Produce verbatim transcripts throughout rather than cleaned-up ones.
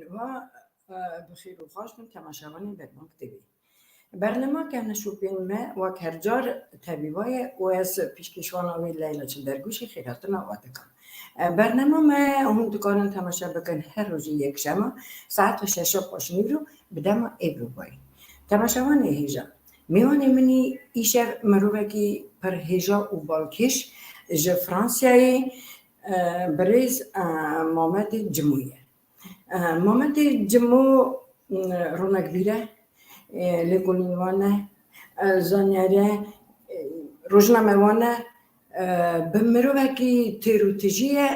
Wa, e, bi xêr û xweş bin temaşevanên Berbank T V. Bernema Kevneşopên me wek her car tevî va ye û ez pêşkêşwana wê Leyla Çildergûşî xêrhatina we dikim. E, bernema me hûn dikarin temaşe bikin her rojê yekşema saeta şeşa paşnîvro bi dema Ewropayê. Temaşevanê hêja, mêvanê min î îşev mirovekî pir hêja û balkêş ji Fransayê, e, birêz, e, Mamedê Cimû ye. E, Mamedê Cimû, e, ronekbîr e, e, lêkolînvan e, e, zanyar e, e, rojnamevan e, e, bi mirovekî têr û tijî ye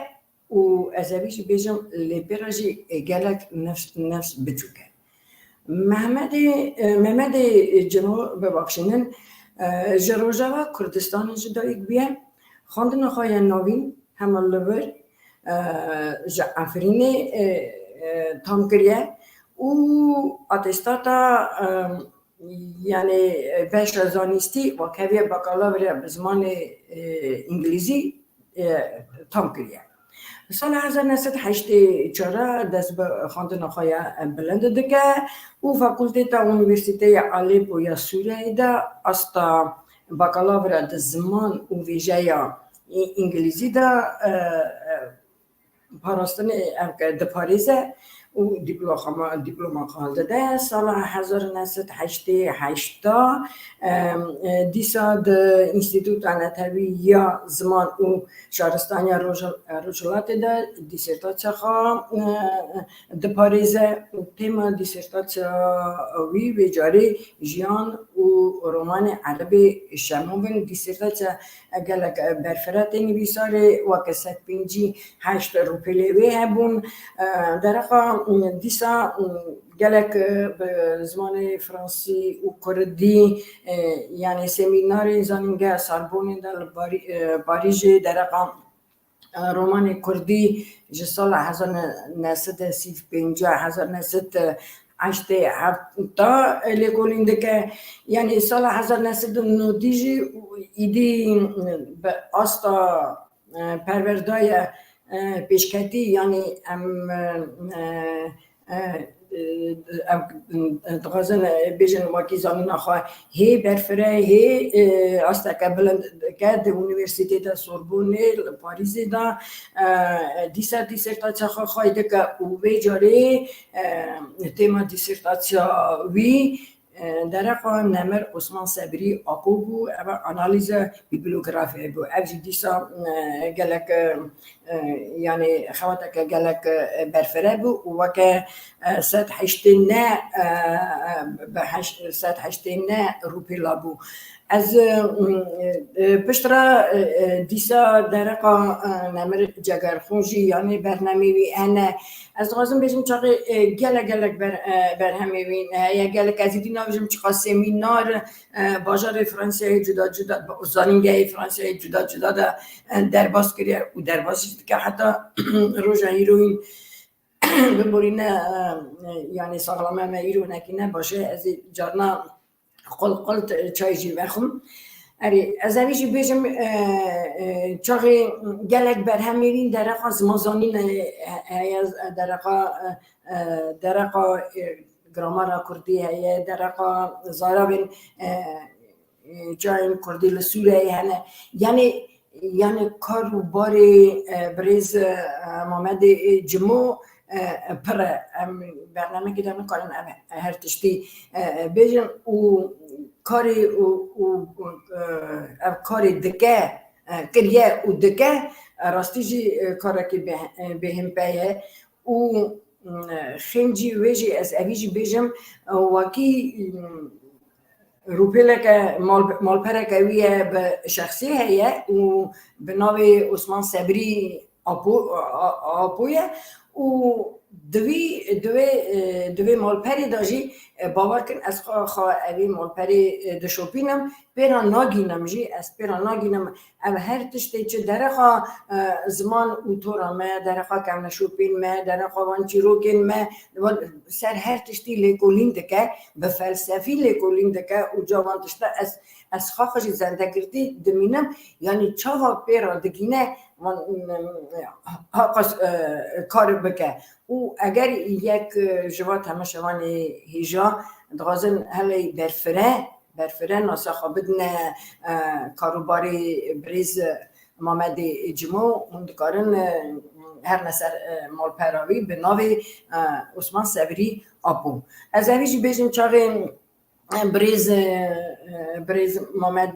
û ez ê vî jî bêjim lê pê re jî, e, gelek nefs, nefs biçûk e. Mehmedê, e, Memedê Cimû, bibexşînin, e, ji Rojava Kurdistanê ji dayik bûye. Xwendina xwe ya navîn hema li vir, e, ji Efrînê, e, e, tam kiriye û atestata, e, yanî beşa zanîstî wek heviye bakalavrê bi zimanê, e, îngilîzî, e, tam kiriye. Sala hezar neh sed heştê çar dest bi xwendina xwe ya bilind dike û Fakulteta Unîversîteya Aleppo ya Sûriyeyê de asta bakalavra di ziman û vêjeya î-, îngilîzî de, e, e, parastinê ev ke diparêze û diploma, diploma xwe hildide. Sala hezar neh sed heştê heşt, em, e, dîsa di Înstîtuta Netewî ya Ziman û Şaristaniya Roj-, Rojhilatê de dîsertasiya xwe, e, diparêze û tema dîsertasiya wî vê carê jiyan û romanê Erebê Şemo bin. Dîsertasiya gelek berfireh tê nivîsarê, weke sed pêncî heşt rûpelê wê hebûn. E, dereqa, m, dîsa, m, gelek, e, bi zimanê fransî û kurdî, e, yanî semînarê zanîngeha Sorbonê de li Barî-, e, Parîjê dereqa, e, romanê kurdî ji sala hezar neh sed û sî û pênc, hezar neh sed û heştê heft lêkolîn dike. Yanî sala hezar neh sed û nodî jî û îdî bi asta, e, perwerdaye, e, pêşketî, yanî em, e, e, e, em, e, dixwazin, e, bêjin wekî zanîna xwe hê berfireh, hê, e, asteke bilind dike di Unîversîteta Sorbonê li Parîzê de, e, dîsa dîsertasiya xwe xway dike û vê carê, e, tema dîsertasiya wî, e, dereqa Nemir Osman Sebrî Apo bû, ev analîze bîblografê bû. Ev jî dîsa, e, gelek, e, e, yanî xewateke gelek, e, berfireh bû û weke, e, sed heştê neh, e, e, bi heş-, sed heştê neh rûpêla bû. Ez, e, e, piştre, e, e, dîsa dereqa, e, Nemir Cegerxûn jî, yanî berhemê wî hene. Ez dixwazim bêjim çaxê, e, gelek, gelek ber-, e, berhemê wî heye, gelek ez êdî nabêjim çiqas semînar, e, bajarê Fransayê cuda cuda, zanîngehê Fransayê cuda cuda de, e, derbas kiriye û derbas jî dike heta roja îroyîn. Biborîne, e, e, yanî saxlame me îro nekîne baş e, ez ê carna qul qul t-, çay jî vexwim. Erê, ez evî jî bêjim, e, e, çaxê gelek berhemê wî dereqa zimanzanînê, e, heye, dereqa, e, e, dereqa, e, gramera kurdî heye, dereqa zaravên, e, e, çayên kurdî li Sûriyeyê hene. Yanî, yanî kar û barê, e, birêz, e, Mamedê, e, Cimo, e, pir e. Em bernamekê de nikarin em her tiştî, e, bêjin û karê û, û, û, e, ev karê dike, e, kiriye û dike, e, rastî jî, e, karekî bê-, e, bêhempe ye û, e, xêncî wê jî ez evî jî bêjim, e, wekî, e, rûpêleke mal-, malpereke wî ye bi şexsî heye û bi navê Osman Sebrî Apo, a-, a-, Apo ye û divî, divê, e, divê malperê de jî, e, bawer kin ez xwe, xwe evî malperê, e, dişopînim, pê re nagînim jî, ez pê re nagînim. Ev her tiştê çi derexa, e, ziman û tora me, derexa kevneşopên me, derexa van çîrokên me, van ser her tiştî lêkolîn dike, bi felsefî lêkolîn dike û ca van tişta ez, ez xwe xwe jî zendegirtî dimînim, yanî çawa pê re digîne, van, e, haqas, e, kar bike. û eger yek, e, ji va temaşevanê hêja dixwazin helê berfireh, berfireh nasa xwe bidine, e, karûbarê birêz Mamedê Cimo, hûn dikarin, e, herne ser, e, malpera wî bi navê, e, Osman Sevrî Apo. Ez evî jî bêjim çaxê, e, birêz, e, e, birêz Mamed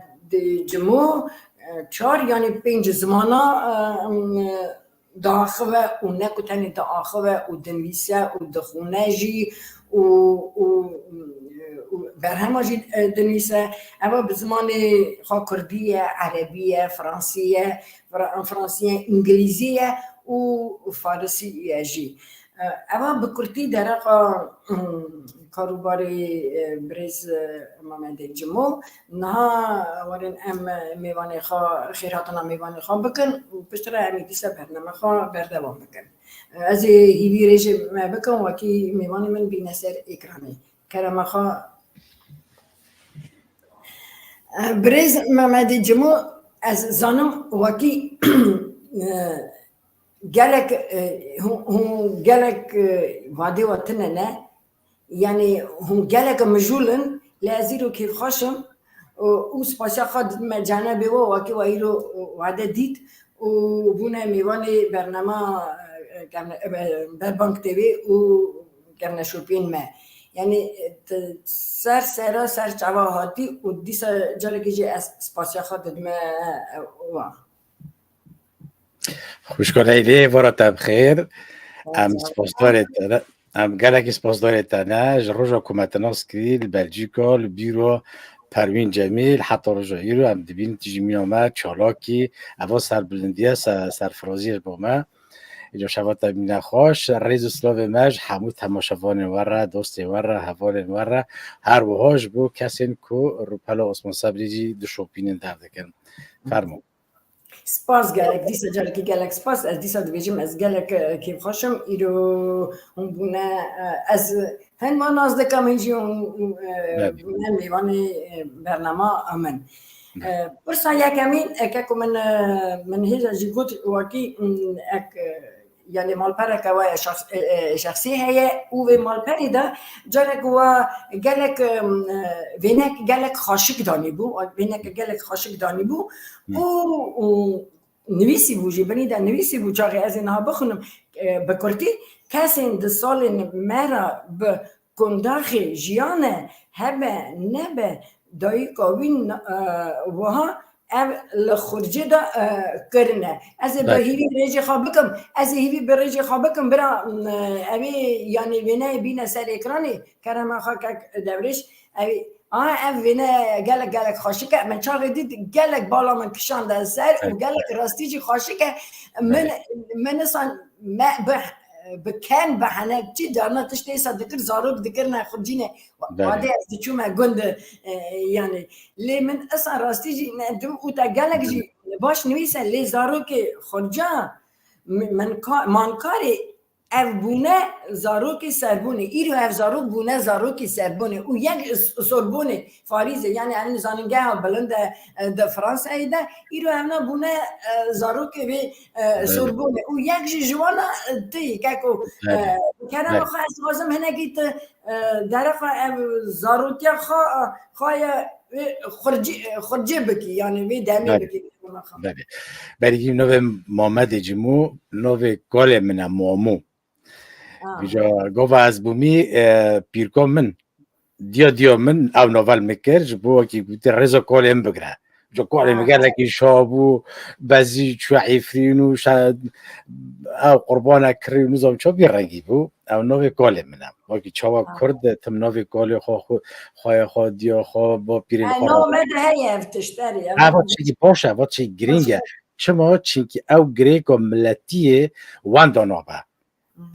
Cimo, e, çar yanî pênc zimana, e, em, e, diaxive û ne ku tenê diaxive û dinivîse û dixwîne jî û, û, û berhema jî, e, dinivîse. Ev bi zimanê xwe kurdî ye, erebî ye, fransî ye, fra-, fransî ye, îngilîzî ye û farisî ye jî. E, ev bi kurtî dereqa, mm, karûbarê, e, birêz, e, Mamedê Cimo. Niha werin em mêvanê xwe, xêrhatina mêvanê xwe bikin û piştre em ê dîsa bername xwe berdewam bikin. Ez ê hîvî rêjê me bikim, wekî mêvanê min bîne ser êkranê. Kerema xwe. Birêz Memedê Cimo, ez zanim wekî, e, gelek, e, hûn, hûn gelek, e, vadê we tune ne. Yanî hûn gelek mijûl in, lê ez îro kêfxweş im û, û spasiya xwe didime cenebê we, wekî we îro wade dît û bûne mêvanê bernama, e, kevne-, e, Berbang T V û kevneşopiyên me. Yanî, e, tu ser sera ser çava hatî û dîsa carekê jî ez spasiya xwe didime, e, wan. Xwişka Leylê, vara te bi xêr. Em spasdarê te ne. Em gelekî spasdarê te ne. Ji roja ku me te nas kirî li Belcîka, li bîro Perwîn Cemîl, heta roja îro em dibînin tu jî mîna me çalakî, eva serbilindî ye, se-, serfirazî ye ji bo me. Îca şeva te mîne xweş, rêz û silavê me ji hemû temaşevanên we re, dostên we re, hevalên we re, her wiha ji bo kesên ku rûpela Osman Sebrî jî dişopînin derdikin. Fermo. Spas gelek, dîsa carekî gelek spas. Ez dîsa dibêjim, ez gelek, e, kêfxweş im. Îro hûn bûne, e, ez hin wan nas dikim, hin jî hûn, e, bûne mêvanê, e, bernama min. E, pirsa yekemîn, eke ku min, e, min hêja jî got, wekî, mm, ek, e, yanî malpereke we ye şexs-, e, e, şexsî heye û vê malperê de carek we gelek, em, e, vênek gelek xaşik danîbû, vênek gelek xaşik danîbû û, û nivîsî bû jî, binî de nivîsî bû, çaxê ez ê niha bixwînim, e, bi kurtî, kesên di salên me re bi kundaxê jiyane hebe nebe dayika wî, e, wiha ev li Xurcê de, e, kirine. Ez ê bi hîvî bi rêjê xwe bikim, ez ê hîvî bi rêjê xwe bikim, bira, m, e, ev ê, yanî vêneyê bîne ser êkranê, kerema xwe kek Devrêş, ev ê, a, ev vêne gelek, gelek xweşik e. Min çaxê dît, gelek bala min kişande ser û gelek rastî jî xweşik e. Min, min nisan me bi, bi ken, bi henek çi carna tiştê êsa dikir, zarok dikirine xurcînê. Wa-, wadê ez diçûme gund, e, yanî. Lê min esa rastî jî ne, dim û te gelek jî baş nivîse, lê zarokê xurca, min, min ka-, mankarê ev bûne zarokê serbûnê. Îro ev zarok bûne zarokê serbûnê û yek s-, sorbûnê Farîzê, yanî ev zanîngeha bilind e, e, di Fransayê de, îro evna bûne, e, zarokê vê, e, sorbûnê û yek jî ji wana, e, tu yî, keko, e, kerema xwe ez dixwazim hinekî tu, e, dereqa ev zarotiya xwe, xwe ye, e, xurcî-, e, xurcê bikî, yanî vê demê bikî, kerema xwe. Belê. Berî navê Mamedê Cimû, navê kalê min e Mamû. Vîca gava ez bûmî, e, pîrka min, diya diya min ew navel min kir, ji bo wekî gotî rêza kalê min bigire. Ji kalê min gelekî şa bû, bezî çû Efrîn û şa-, ew qurbana kirî û nizam çawa vî rengî bû. Ew navê kalê min e. Wekî çawa kurd, tim navê kalê xwe, xwe, xweyê xwe, diya xwe, bapîrên xwe. Navê me de heye ev tişt, erê, ev. Eva çêkî baş e, eva çêkî girîng e. Çima? Çimkî ew girêka miletiyê wenda nabe.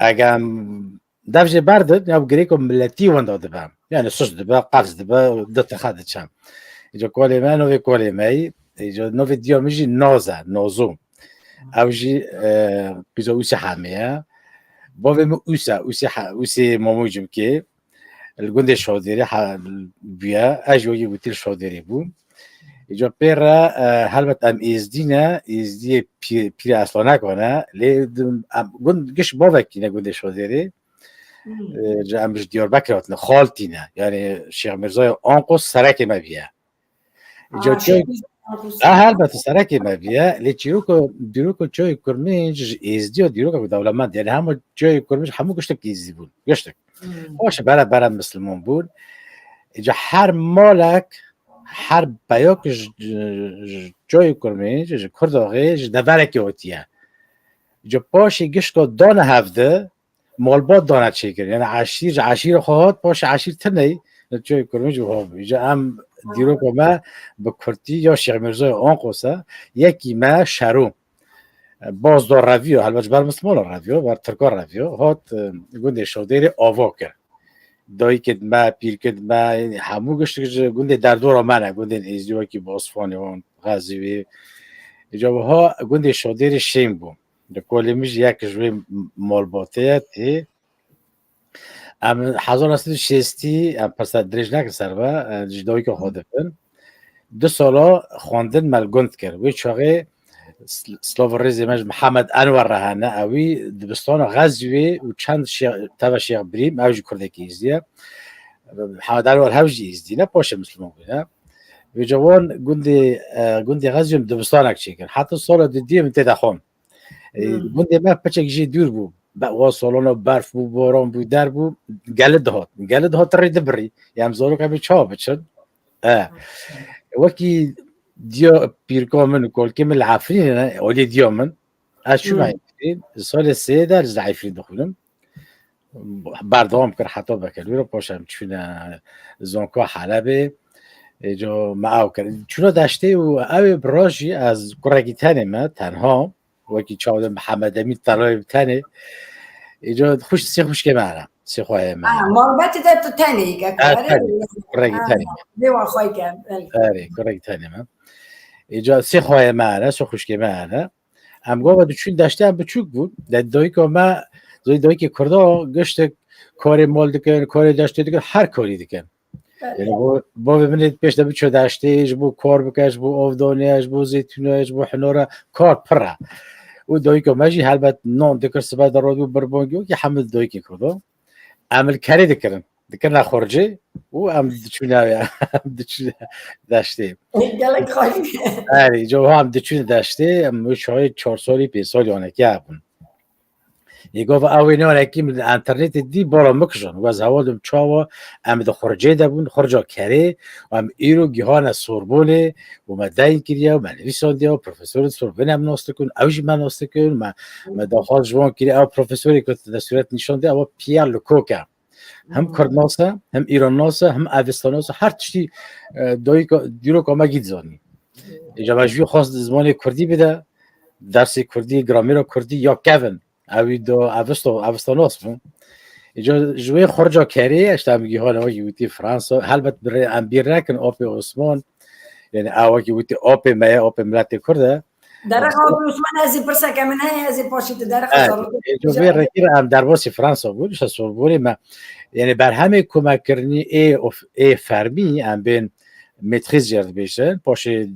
Eger em dev jê berdin, ya girêko miletî wenda dibe. Yani suç dibe, qevz dibe, di texe diçe. Îca kolê me, novê kolê me yî. Îca novê diya min jî Naz e, Nazo. Ew jî, e, qîza Ûsê Hemê ye. Bavê min Ûs e, Ûsê He-, Ûsê Mamoy Cimkê. Li gundê Şadêrê he-, bûye. Ez jî wekî gotî li Şadêrê bûm. Îca pê re, e, helbet em êzdî ne, êzdiyê pî-, pîrê Eslanek ne, lê dim-, em, gund giş bavekî ne gundê Şodêrê. Hmm. E, ji em ji Diyarbekirê hatine, xaltî ne. Yani Şêx Mirzayê Anqos serekê me bîye. Îca Ah, çay-, Şêx Mirzayê Anqos. Ha, helbet serekê me bîye. Lê çîroko, dîroko çayê Kurmênc ji êzdiya dîroka ku dewlemend. Yani hemû çayê Kurmênc hemû giştek êzdî bûn. Giştek. Hmm. Xweş bere bere Misliman bûn. Îca her malek, her peyok ji, ji, ji çayê Kurmênc, ji Kurdaxê, ji deverekê hatiye. Îca paşê gişka dane hevdi, malbat dane çêkir. Yani eşîr, ji eşîra xwe hat, paşê eşîr tiney, çayê Kurmênc û hov. Îca em dîroka me bi kurtî ya Şêx Mirzayê Anqos e, yekî me Şero. Baz da reviyo, helbet ji ber Mislimana reviyo, ber Tirka reviyo, hat, e, gundê Şodêrê ava kir. Dayikê me, pîrkê me, hemû giştik ji gundê derdora me ne, gundên êzdî wekî Bosfanê wan, Xezîwê. Îca wiha gundê Şodêrê şên bû. Li kolê min jî yek ji wê malbatê ye tê. Em hezar neh sed û şêstî, em pirsa dirêj nekin ser ve, e, ji dayika xwe dibin. Du sala xwendin me li gund kir. Wê çaxê sl-, silav û rêzê me ji Mihemed Enwer re hene. Ewî dibistana Xezîwê û çend şê-, teve Şêx Birîm, ew jî kurdekî êzdî ye. Mihemed Enwer hew jî êzdî ne, paşê Misliman bûne. Vêca wan gundê, e, gundê Xezîwê min dibistanek çêkir. Heta sala didiyê min tê de xwend. E, Hmm. Gundê me piçek jê dûr bû. Be-, wa salona berf bû, boran bû, der bû, geli dihat. Geli dihat rê dibirî. Em zaroka bê çawa biçin? E. Wekî diya pîrka min û kolkê min li Efrînê ne, olê diya min. Ez çûme Hmm. Efrîn, salê sê de ez li Efrîn dixwînim. Berdewam kir heta bekelûra, paşa em çûne zonka Helebê. Êco me ew kir. Çûna deştê û ew ê bi rojî ez kurekî tenê me, tenha. Wekî çawa de Mihemed Emîn Telayê bi tenê. Êco xwişk, sê xwişkê me hene. Sê xweyê me Ha, hene. Malbetê de tu tenê yî, keko, Ha, erê? Tenê. Kurekî Ha, tenê me. Dêwa xwe ke, belkî. Erê, kurekî tenê me. Êco sê xweyê me hene, sê xwişkê me hene. Em gava diçûn deştê em biçûk bûn. De dayika me, dayî dayikê Kurda giştek karê mal dikin, karê deştê dikin, her karî dikin. Belê. Yani bo, bavê min ê pêş de biço deştê, ji bo kar bike, ji bo ovdane, ji bo zeytûne, ji bo hinara, kar pir e. Û dayika me jî helbet nan dikir, sibe de radibû birbangî, wekî hemû dayikê Kurda. Em li kerê dikirin. Dikirine xurcê û em diçûne, em diçûne deştê. Gelek xweş. Erê, îco em diçûne deştê, em wê çayê çar salî, pênc salî wanekî hebûn. Ê gava ew ê wanekî min internetê dî, bala min kijan. Wez heval dim çawa, em di xurcê de bûn, xurca kerê, û em îro gihane Sorbonê, û me deyn kiriye, û me nivîsandiye, û profesorê Sorbonê em nas dikin, ew jî me nas dikin, me, me daxwaz ji wan kiriye, ew profesorê ku te sûret nîşan de, ew Pierre Lecoq e. Hem Hmm. Kurdnas e, hem Îrannas e, hem Avestanas e, her tiştî, e, dayika, dîroka me gî dizanî. Îca me ji wî xwest zimanê Kurdî bide, dersê Kurdî, gramêra Kurdî ya kevin. Ewî do Avesta, Avestanas bû. Îca ji wê xurca kerê, işte em gihane wekî witî Fransa, helbet bi rê em bîr nekin, apê Osman, yani ew wekî witî apê me ye, apê miletê Kurd e. Dereqa Osman, ez ê pirseke min heye, ez ê paşî tu dereqa Evet, zarokê e, ji vê rekî re em derbasî Fransa bûn, işte Sorbonê me, yani berhemê ku me kirinî ê of-, ê fermî, em bên maîtrise jê re dibêjin, paşê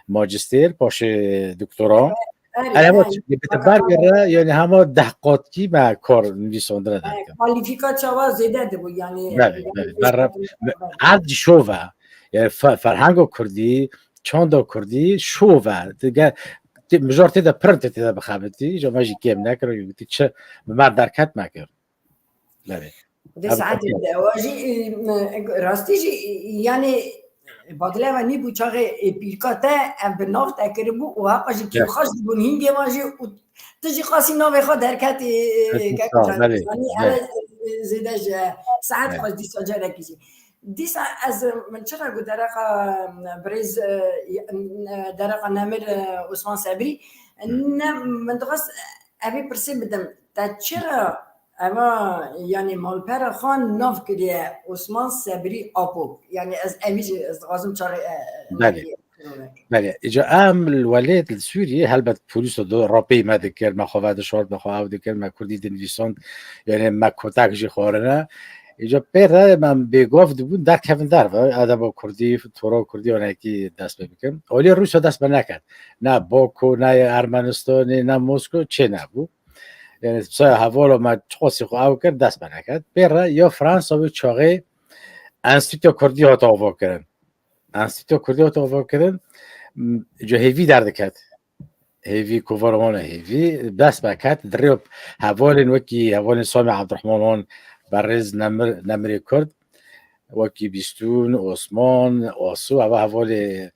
majistêr, paşê doktora. Erê, Erê, erê, evet, bi te ber re, yani hema deh qatkî me kar nivîsandine Erê, derket. Kwalîfîka çawa zêde dibû, yani, Belê, yani belê. Berre, erd jî şov e. Yani fe-, ferhenga Kurdî, çanda Kurdî şov e. Dige, tê, mijar tê de pir in, tê de bixebitî. Îca me jî kêm nekir, gotî çi bi me derket mekir. Belê. Di Em saetê de, ewa jî, e, rastî jî, e, yani, badileva nî bû çaxê, e, pîrka te, em bi nav te kiribû û heqa jî Ya. kêfxweş dibûn hîngê wan jî û tu jî qasî navê xwe derketî, e, Peki, kek sağ ol, Can. Belê, Yani, belê. Ele, e, zêde ji saet Belê. xweş dîsa carekî jî. Dîsa ez, min çira got dereqa, birêz, e, e, dereqa nemir, e, Osman Sebrî, Hı. ne, min dixwest evê pirsê bidim. Te çira eva, yani malpera xwe nav kiriye Osman Sebrî Apo? Yani ez evî jî ez dixwazim çaxê, e, Belê. Belê, îca em li welêt li Sûriyê helbet polîs do rapeyî me dikir, me xwe vedişart, me xwe ew dikir, me kurdî dinivîsand, yani me kotak jî xwarine. Îca pê re em bêgov dibûn, derkevin derve, edeba kurdî, tora kurdî, onekî dest pê bikin. Olê Rûsya dest pê neket. Ne Baku, ne Ermenistanê, ne Mosko çê nebû. Yani, saya hevala me çiqasî xwe ew kir, dest pê neket. Pê re ya Fransa wê çaxê Enstîtuya Kurdî hate avakirin. Enstîtuya Kurdî hate avakirin, m, îca hêvî derdiket. Hêvî, kovara wan e hêvî. Dest pê ket, di rê hevalên wekî hevalên Samî Ebdurehman wan berêz nemir, nemirê Kurd, wekî Bîstûn, Osman, Asu, eva hevalê,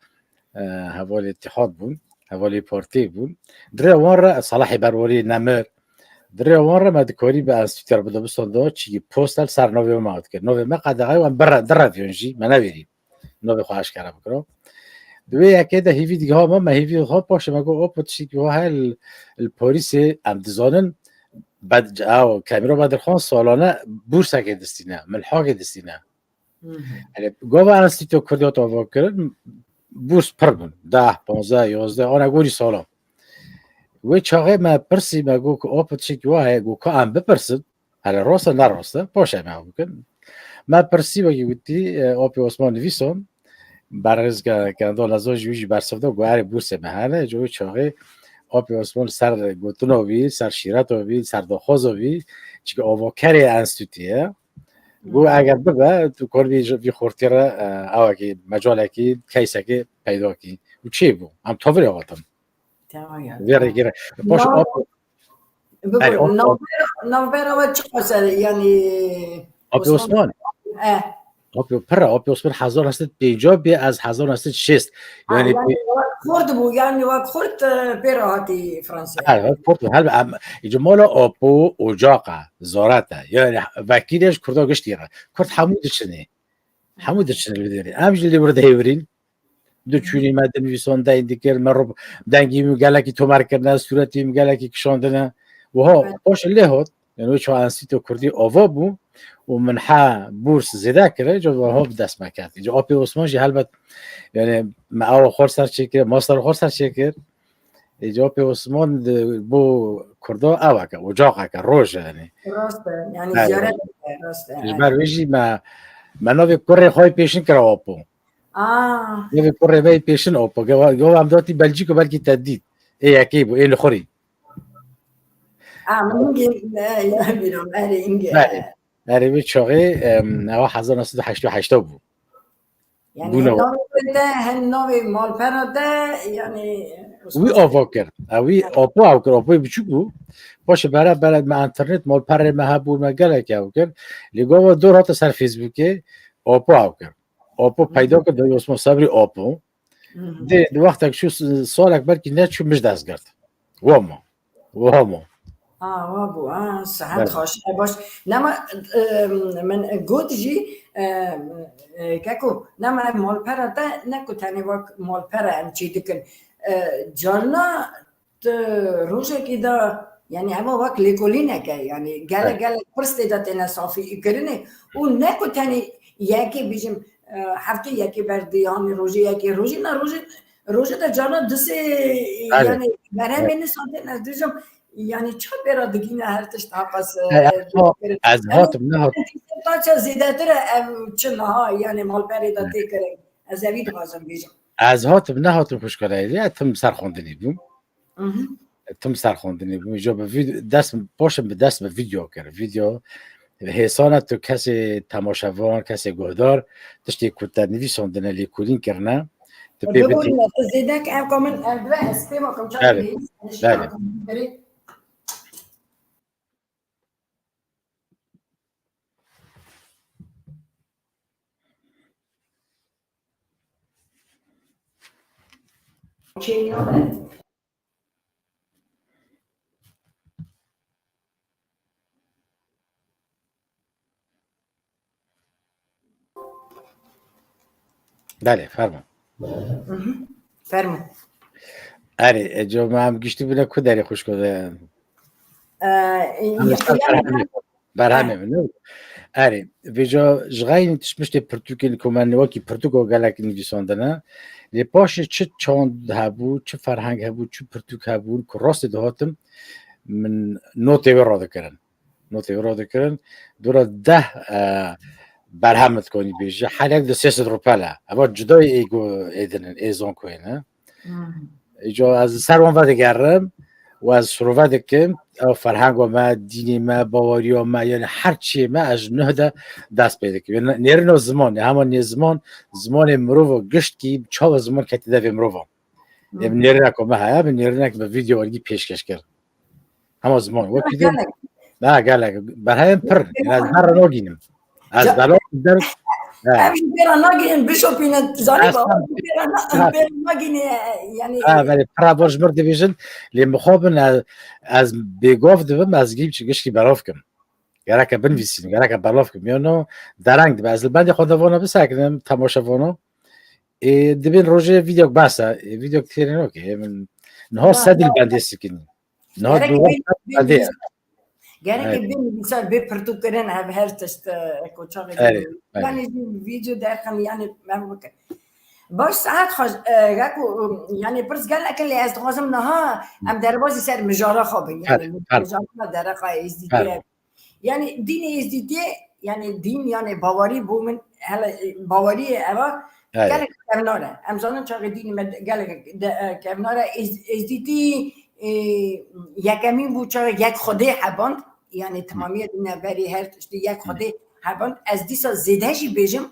e, hevalê Îtîhad bûn, hevalê partiyê bûn. Di rê wan re Salahê Berwarî nemir. Di rê wan re me dikarî bi enstîtuya bi dibistan de çîkî postel ser navê me dikir. Navê me qedexeyê wan bire, direviyan jî, me nevêrî. Navê xwe eşkere bikiro. Di wê yekê de hêvî digiha me, me hêvî digiha, paşê me got, "Opo, tiştekî wa heye li, li Parîsê em dizanin, Bed-, ew, Kemîro Bedirxan salane bûrsekê distîne, milhakê distîne." Hı hı. Yani, gava Enstîtuya Kurdî hate avakirin, bûrs pir bûn. Deh, panzdeh, yazdeh, ana gorî sala. Wê çaxê me pirsî, me got ku, "Opo, tiştekî wa heye?" Got, "Ka em bipirsin." Hele rast e, ne rast e, paşê me ew bikin. Me pirsî, wekî gotî, e, Apê Osman nivîsan, berêz ke-, Kendo Lezor jî wî jî bersiv da, got, "Erê, bûrsê me hene." Ji wî çaxê Apê Osman li ser gotina wî, li ser şîreta wî, li ser daxwaza wî, çike avakerê enstîtuyê ye. Got, Hmm. "Eger bibe, tu kar vî, vî xortî re, e, ewekî, mecalekî, keysekê peyda kî." Û çêbû. Em tavirê hatin. Tamam ya, Vê tamam. rêkê re. Paş Navbera, Ap-, bibur, Erê, Ap-, Ap-, navbera, navbera we çiqas e, yani, Apê Osman? Osman. Eh. Apê pir e, Apê Osman hezar neh sed pêncah bê, ez hezar neh sed şêst. Ha, Yani, yani pê- wek xort bû, yani wek xort, e, pê re hatî Fransayê. Ha, wek xort bû. Helbe em, îca mala Apo ocaqa, zarete. Yani, vekîlê ji Kurda giştî re. Kurd hemû diçinê. Hemû diçin li vê derê. Em jî li wir dihêvirîn. Diçûnî me dinivîsan, deyn dikir, me rû-, dengî min gelekî tomer kirine, sûretî min gelekî kişandine. Wiha Evet. paşê lê hat. Yani wê çawa Enstîtuya Kurdî ava bû û min he bûrs zêde kire, ca wiha bi dest me ket. Îca Apê Osman jî helbet, yani me awa xwe ser çêkir, master xwe ser çêkir. Îca Apê Osman di, bo Kurda eweke, ocaqeke, roj e yani. Rast e, yani Evet. ziyaret e, rast e, Ji evet. ber wê jî me, me navê kurê xwe yê pêşin kira Apo. Aa. Navê kurê me yê pêşin Apo. Gava, gava em datî Belcîko, belkî te dît. Ê yekê bû, ê li xurî. Aa, min hingê, e, ya bîrom, erê, hingê, Belê. e. Erê, wê çaxê, em, ewa hezar neh sed û heştê û heşt bû. Yani Bûne hem wa. navê te, hem navê malpera te, yani Wî Osman ava kir. E, wî Ha. Apo ew kir, Apoyê biçûk bû. Paşê bere, bere me internet, malperê me hebû, me gelek ew kir. Lê gava dor hate ser Facebookê, Apo ew kir. Apo Hı. peyda kir, dayê Osman Sebrî Apo. Hı hı. Dê, di wextek çû s-, salek belkî neçû, min ji dest girt. Wa ma. Wa ma. Ha, wa bû, ha, sihet Belê. xweş, e, baş. Nema, e, min got jî, e, e, keko, nema ev malpera te, ne ku tenê wek malpera em çê dikin. E, carna tu rojekî de, yani eva wek lêkolînek e, yani gelek, Evet. gelek pirs tê de têne safî kirinê û ne ku tenê yekê bêjim, e, heftê yekê berdî, yanî rojê yekê, rojê ne, rojê, rojê de carna du sê, Belê. yani berhemê Evet. nisan têne, ez dibêjim, yani çawa pê re digîne her tişt heqas, E, e, ez ha-, kirin. ez Ev hatim, nehat- dîsertaçya zêdetir e, ev çi niha, yani malperê de Evet. tê kirin. Ez evî dixwazim bêjim. Ez hatim, nehatim xwişka Leylê, ya tim ser xwendinê bûm. Mhm. Tim ser xwendinê bûm. Îca bi vîd-, dest, paşê bi dest bi vîdeo kir. Vîdeo hêsana tu kesê temaşevan, kesê guhdar, tiştê ku te nivîsandine, lêkolîn kirine, tu pê Biborîne, bidî. tu zêdek ev ka min, ev be, ez pê bakim çawa Belê. bî, ez Belê. şakim beri. Çêniya me. Belê, fermo. Mhm. Fermo. Erê, e, co, me em giştî bûne ku derê xwişko de? E, Em li ser yani berhemê, berhemê Ha. min, ne? Erê, vêca ji xeynî tiştmiştê pirtûkên ku me wekî pirtûko gelek nivîsandine. Lê paşê çi çand hebû, çi ferheng hebû, çi pirtûk hebûn ku rastê dihatim, min notê wê radikirin. Notê wira dikirin. Dora deh, e, berhem dikonî bêje. Her yek di sê sed rûpel e. Eva cudayê ê go êdinin, ê zonkoyê ne. Îco ez li ser wan vedigerim û ez şirove dikim, ew ferhengo me, dînê me, baweriya me, yani her çiyê me ez ji nuh de dest pê dikim. Yani nêrino ziman, ya hema nê ziman, zimanê mirov giştkî çawa ziman ketî devê mirovan. Ê bi nêrîneko me heye, bi nêrînek bi vîdeo wergî pêşkeş kir. Hema ziman, wekî din. Gelek. Ha, gelek. Berhayên pir. Yani ez berre nagînim. Ez Ca- belo der. Ha. Em jî pêra nagînin bişopînin. Zanî Ez baba, tam- pêra na- Ha. pêra nagînin, yani. Ha, belê, pira bor ji mir dibêjin, lê mixabin ez, ez bêgov dibim, ez gî gişkî belav kim. Gereke binivîsînim, gereke belav kim. Yano dereng dibe. Ez li bendê xwe de vana bisekinim, temaşevano. Ê, dibên rojê vîdeok behsa, ê, vîdeok têrê nokê. Ê, min niha Ya, sedî li ya. bendê sikinî. Niha Gerek dû bin- bin- bendê. Gerek Evet. bin bilgisayar bê pirtûk kirin ev her tişt, e, koçaxê Evet, bin. evet. Yani jî vîdeo derxin yani em bikin. Baş saet xweş, e, geko, yani pirs gelek in lê ez dixwazim niha em derbazî ser mijara xwe bin. Yani Her, her. mijara me dereqa êzdî Her. diye. Yani dînê êzdîtiyê, yani dîn, yani bawarî bû min, hele, e, bawarî eva Evet. gelek kevnar e. Em zanin çaxê dînê me gelek de, e, kevnar e. Êz-, êzdîtî, e, yekemîn bû çaxê yek Xwedê heband. Yani temamiye dîne berî her tiştî yek Xwedê heband. Ez dîsa zêde jî bêjim.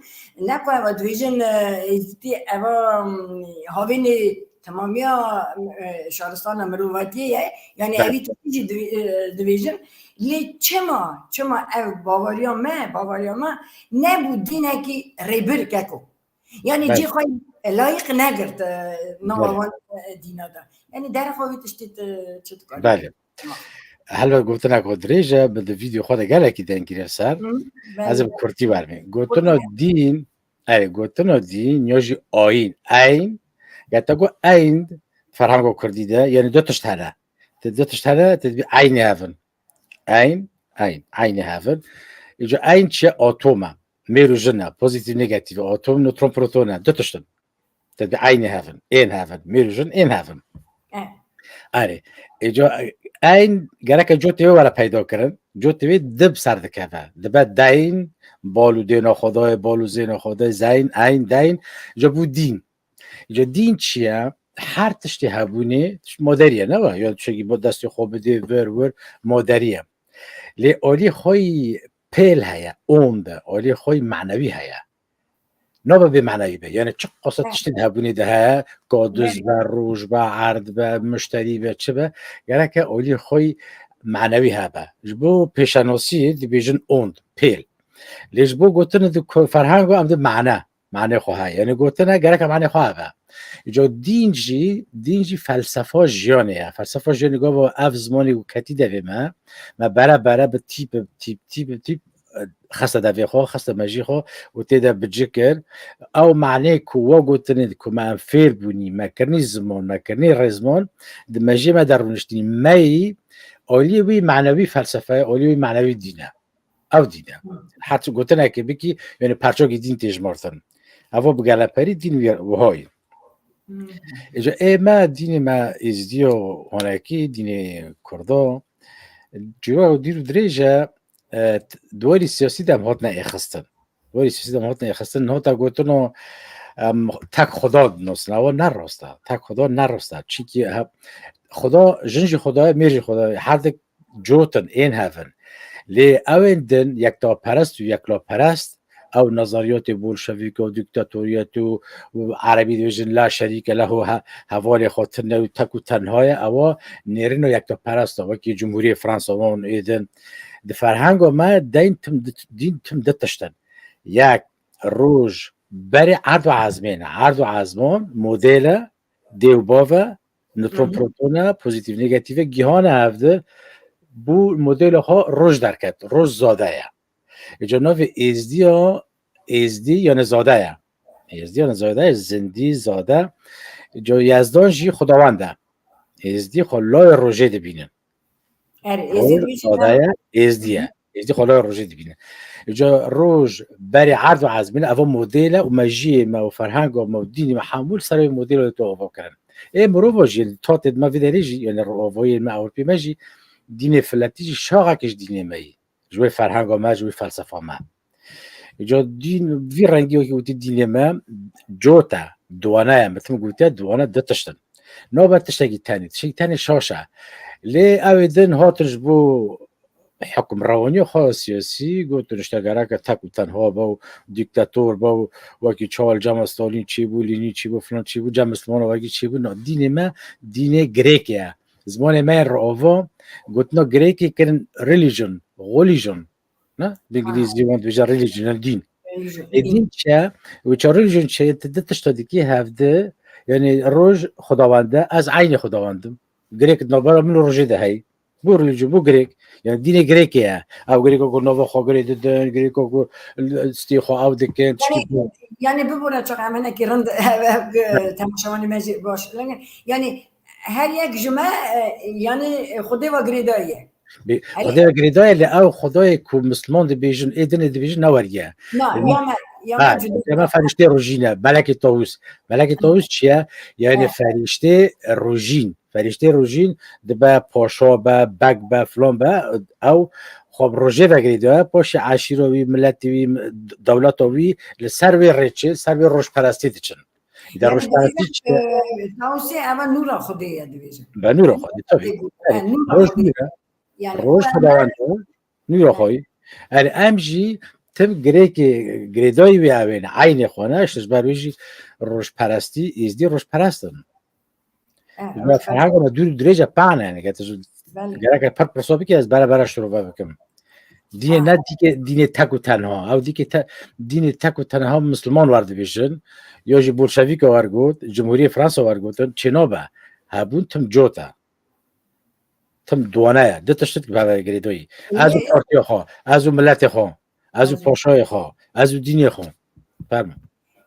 Ne ku eva dibêjin, e, êzdîtî eva, m, havênê temamiya, e, şaristana mirovatiyê ye. Yani Evet. evî tiştî jî di-, e, dibêjin. Lê çima, çima ev baweriya me, baweriya me nebû dînekî rêbir keko. Yani Evet. cê xwe layîq negirt, e, nava Belê. wan, e, dîna de. Yani derê xwe vî tiştî tu çi dikar? Belê. Tamam. Helbet gotinek xwe dirêj e, bi di vîdeo xwe de gelekî dengirî ser. Hı, Ez ê belê. bi kurtî wermê. Gotina Gotina. dîn, ey, gotina dîn ya jî ayîn. Eyn, ya te got eyn, ferhengo kurdî de, yani du tişt hene. Te du tişt hene, te dibî eynê hevin. Eyn, eyn, eynê hevin. Îca eyn çi ye? Atom e. Mêr û jin e. Pozîtîf, negatîf e. Atom, newtron, proton e. Du tişt in. Te dibî eynê hevin. Ên hevin. Mêr û jin ên hevin. Eh. Erê. Îca eyn gereke cotê wê were peyda kirin. Cotê wê di bi ser dikeve. Dibe deyn, bal û dêna Xwedayê, bal û zêna Xwedayê, zeyn, eyn, deyn. Îca bû dîn. Îca dîn çi ye? Her tiştê hebûnê, tişt maderî ye, ne wa? Ya tiştekî bo destê xwe bidê vir wir, maderî ye. Lê alî xwe yî pêl heye, ond e, alî xwe yî manewî heye. Nabe bê manewî be. Yani çiqasa Evet. tiştên hebûnê de heye, kadiz Evet. be, roj be, erd be, muşterî be, çi be, gereke alî xwe yî manewî hebe. Ji bo pêşenasiyê dibêjin ond, pêl. Lê ji bo gotinê di ku-, ferhengo em di mane. Manê xwe heye. Yani gotine gereke manê xwe hebe. Îca dîn jî, dîn jî felsefa jiyanê ye. Felsefa jiyanê gava ev zimanê ku ketî devê me, me bere bere bi tîp, bi tîp, tîp, bi tîp, e, xeste devê xwe, xeste mejî xwe û tê de bi ci kir. Ew manê ku we gotinê ku me em fêr bûnî, me kirinî ziman, me kirinî rêzman, di mejiyê me de rûniştînî. Me yî aliyê wî manewî felsefeyê, aliyê wî manewî dîn e. Ew dîn e. Hı. Her tu gotinekê bikî, yani perçokî dîn tê jmartin. Evo bi geleperî dîn wî-, wiha ye. Hı. Îca ê me, dînê me êzdiyo honekî, dînê kurdo, cîro dîr û dirêj e, e, t-, di werî siyasî de em hatine êxistin. Di werî siyasî de em hatine êxistin. Niha te gotino, em, tek Xuda dinosin. Ewa ne rast e. Tek Xuda ne rast e. Çimkî he-, Xuda, jin jî Xuda ye, mêr jî Xuda ye. Her di cot in, ên hev in. Lê ew ên din, yektaperest û yeklaperest, ew nezariyatê bolşevîk û dîktatoriyet û, û erebî dibêjin la şerîke lehu, he-, hevalê xwe tune û tek û tenha ye, ewa nêrîno yektaperest e, wekî Cumhuriyê Fransa wan ê din. Di ferhenga me deyn tim di, dîn tim di tişt in. Yek, roj, berê erd û ezmên e. Erd û ezman model e, dê û bav e, nutron Hı hı. proton e, pozîtîf, negatîf e, gihan e hevdi. Bû modela xwe roj derket, roj zade ye. Îca navê êzdiya, êzdî yani zade ye. Êzdî yani zade ye, zindî, zade. Îca Yezdan jî xwedawend e. Êzdî xwe layê rojê dibînin. Erê, Roj êzdî dibînin zade ha. ye, êzdî ye. Hı hı. Êzdî xwe layê rojê dibînin. Îca roj berê erd û ezmîn, eva model e û mejiyê me û ferhenga me û dînê me hemû li ser wê modela de ava kirin. Ê mirova jî, tatê me vê derê jî, yani rovayê me, Ewropê me jî, dînê filetî jî şaxekî ji dînê me yî. Ji wê ferhenga me, ji wê felsefa me. Îca dîn, vî rengî wekî gotî dînê me cot e, diwane ye. Me tim gotiye diwane du tişt in. Nabe tiştekî tenê, tiştekî tenê şaş e. Lê ew ê din hatin ji bo hukimrewaniyê xwe siyasî, gotin işte gereke tek û tenha be û dîktator be û wekî çawa li cema Stalîn çêbû, Lînîn çêbû, filan çêbû, cem Mislimana wekî çêbû. Na, dînê me dînê Grêkê ye. Zimanê me yên reava gotina Grêkê kirin religion, religion. Ne? Bi Îngilîzî wan dibêje religion, yani dîn. Ê dîn çi ye? Û ça religion çi ye? Tu du tişta dikî hevdi, yani roj xudawend e, ez eynê xudawend im. Grêk di navbera min û rojê de heye. Bu religion, bu Grêk. Yani dînê Grêkê ye. Ew Grêka ku nava xwe girê didin, Grêka ku stê xwe ew dikin, tiştî Yani, ku yani bibûne çaqa em hinekî rind ev, ev, e, temaşevanê me jî baş. Yani her yek ji me, e, yani, e, Xwedê ve girêdayî ye. Bê, Elê Xwedê ve girêdayî ye, lê ew Xwedayê ku Misliman dibêjin, ê dinê dibêjin ne weriye. Na, E, ya me, ya me ha, cuda ya me ye. Ferîştê rojîn e, Melekê Tawus. Melekê Tawus çi ye? Yani Ha. Ferîştê rojîn. Ferîştê rojîn dibe paşa be, beg be, filan be, ew xwe bi rojê ve girêdaye, paşê eşîra wî, miletê wî, dewleta wî li ser wê rê çi, ser wê rojperestî diçin. De Yani rojperestî dibêjin, çi? E, Tawusê eva nûra Xwedê ye dibêjin. Be nûra Xwedê, tabii. Xwedê bû. Yani, E, nûra roj Xwedê. Nûr e. Yani Roj Xwedê xudawend e, nûra xwe yî. Yani em jî tim Grêkê, girêdayî wê ew ê ne, eynê xwe ne, işte ji ber wê jî rojperestî, êzdî rojperest in. E, Ji ber rojperest. Ferhenga me dûr û dirêj e, pan e, yani, ke tu ji Belê. Gerek e pir pirsa bikî, ez bere bere şirove bikim. Dînê Ha. ne dîkê, dînê tek û tenha. Ew dîkê te, dînê tek û tenha Misliman wer dibêjin. Ya jî Bolşevîka wer got, Cumhuriyê Fransa wer gotin, çênabe. Hebûn tim cot e. Tim diwane ye. Du tişt bi hev re girêdayî. Ez û Lê partiya xwe, ez û miletê xwe, ez û Ez û paşayê xwe, ez û dînê xwe. Fermo.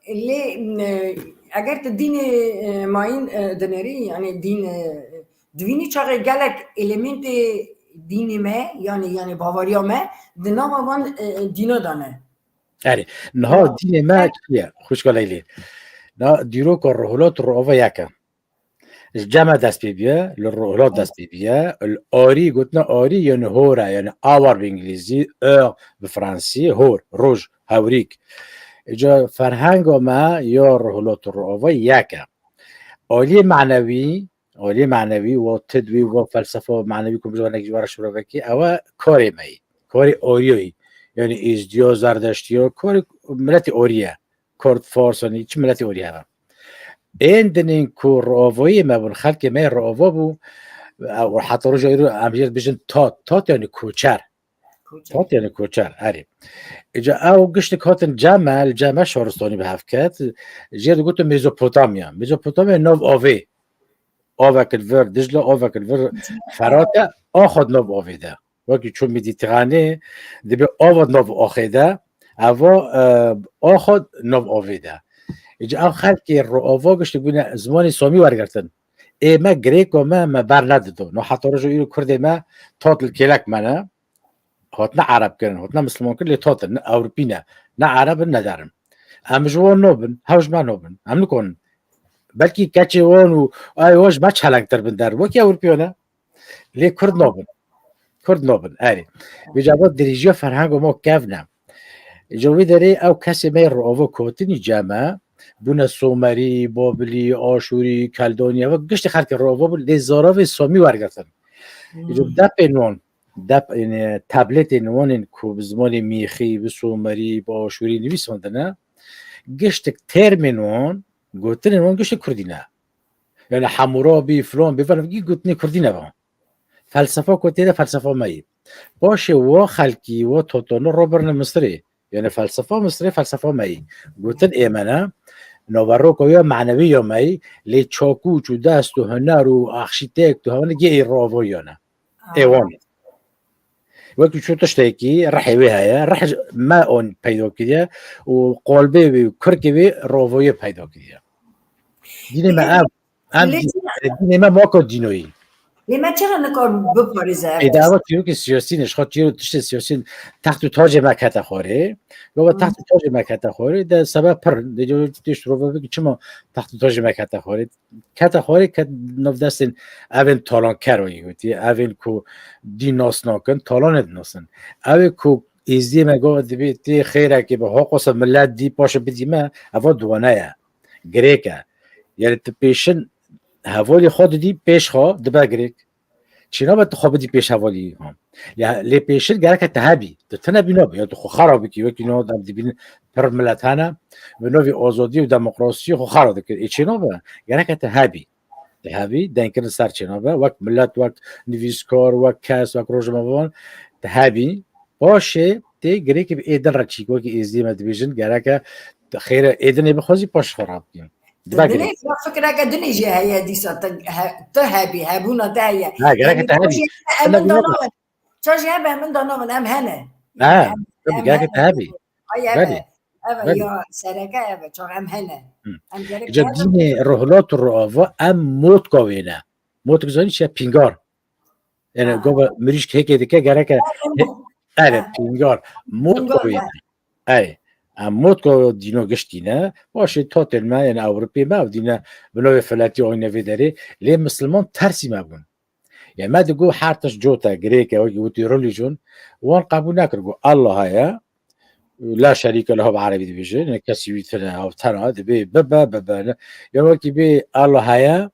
Lê, e, eger tu dînê, e, mayîn, e, dinêrî, yani dîn, e, divînî çaxê gelek elementê dînê me, yani, yani bavariya me, di nava van, e, dîna de ne. Erê, niha Niha dînê me her çi ye? Xwişka Leylê. Na dîroka rohilat û roava yek e. Ji cem e dest pê bûye, li rohilat dest pê bûye. Li arî, gotina arî, yani hor e, yani hour bi îngilîzî, heure bi fransî, hor, roj, hewrîk. Îca ferhenga me ya rohilat û roava yek e. Aliyê manewî, aliyê manewî, wa tid wî, wa felsefa manewî ku bi zimanekî ji we re şirovekî, ew e karê me yî. Karê arîyayî. Yani êzdiya, zerdeştiya, karê miletê arî ye. Kurd, Fars, yanî çi miletê orî hebe. Ên dinên ku roavoyê me bûn, xelkê me roava bû, û heta roja îro em jê dibêjin tat. Tat yanî koçer. Koçer. Tat yanî koçer, erê. Îca ew giştik hatin cem me, li cem me şaristanî bi hev ket. Jê digotin Mezopotamya. Mezopotamya nav avê. Avek li vir Dicle, avek li vir Ferate, axa di nav avê de. Wekî çû Medîteranê, dibe ava di nav axê de, eva, e, axa di nav avê de. Îca ev xelkê roava giştî bûne zimanê Samî wergirtin. Ê me, Grêko me, me ber nedido. No heta roja îro Kurdê me tat li kêlek me ne. Hatine Ereb kirin, hatine Misliman kirin, lê tat in, ne Ewropî ne, ne Ereb in, ne derin. Em ji wan nabin, hew ji me nabin. Em nikonin. Belkî keçê wan û ay wan ji me çelengtir bin der. Wekî Ewropiyan e. Lê Kurd nabin. Kurd nabin, erê. Vêca va dirêjiya ferhenga ma kevn e. Ji wê derê ew kesê me yê roava kotinî cem e, bûne Somerî, Babilî, Aşûrî, Keldonî, ev giştî xelkê roava bûn, lê zaravê Samî wergirtin. Ji Hmm. depên wan, dep, yani, tabletên wan ên ku bi zimanê Mîxî, bi Somerî, bi Aşûrî nivîsandine, giştik termên wan, gotinên wan giştik Kurdî ne. Yani Hemûrabî, filan, bêvan, gî gotinê Kurdî ne van. Felsefa ku tê de felsefa me yî. Paşê wa xelkî, wa totonu robirine Misirê. Yani felsefa Misirê, felsefa me yî. Gotin ê me ne, naveroka ya manewî ya me yî, lê çakûç û dest û huner û arxîtekt û hewane gê ê roavoyane. Ê wan. Wekî çû tiştekî rihê wê heye, rih me on peyda kiriye û qolbê wê û kurkê wê rovoyê peyda kiriye. Dînê me Peki, ev, em lê dî-, çi dînê me mako dînoyî. Lê me çira nikar biparêze ev Ê, dava çîrokê siyasî ne, ji xwe çîrok tiştê siyasî ne. Text û tacê me kete xwarê. Gava text û tacê me kete xwarê, de sebeb pir, de tişt rova bikî çima text û tacê me kete xwarê. Kete xwarê ket nav destên evên talanker wayî gotî, evên ku dî nas nakin, talanê dinasin. Ew ê ku êzdiyê me gava dibê tê xêrekê bi hoqosa millet dî paşe bidî me, eva duane ye. Girêk e. Yani tu pêşin hevalê xwe didî, pêş xwe dibe girêk. Çênabe tu xwe bidî pêş hevalî. Ya lê pêşin gereke te hebî. Tu tine bî nabe. Ya tu xwe xera bikî. Wekî no dem dibînin pir milet hene. Bi novî azadî û demokrasiyê xwe xera dikir. Ê çênabe. Gereke te hebî. Te hebî. Dengkirin ser çênabe. Wek milet, wek nivîskar, wek kes, wek rojnamevan. Te hebî. Paşê tê girêkî bi êdin re çîk. Wekî êzdiyê me dibêjin. Gereke xêre êdinê bixwazî paş xwe rabikî. Dibe Dinê girêk. Ya fikreke dinê jî heye dîsa tu he- tu hebî, hebûna te heye. Ha, gereke te hebî. Em min danavin. Ça jî hebe min danavin, em hene. Ha, tabii, gereke te hebî. Ay eve. Belê. Eve ya sereke eve, ça em hene. Em gerek Ca dînê rohlat û roava em motka wê ne. Motka zanî çi ye? Pîngar. Yani gova mirîşk hêkê dike gereke Evet, pîngar. Motka wê ne. Ey, em motka dîno giştî ne. Başê tatên me, yani Ewropê me, ew dîne bi navê feletî ayne vê derê. Lê misilman tersî me bûn. Yani me digo her tişt cot e, girêk e, wekî witî religion. Wan qebûl nekir, got Allah heye. La şerîke lehu bi erebî dibêje. Yani kesî wî tine, ew tena, dibê bibe, bibe. Ne. Ya wekî bê Allah heye,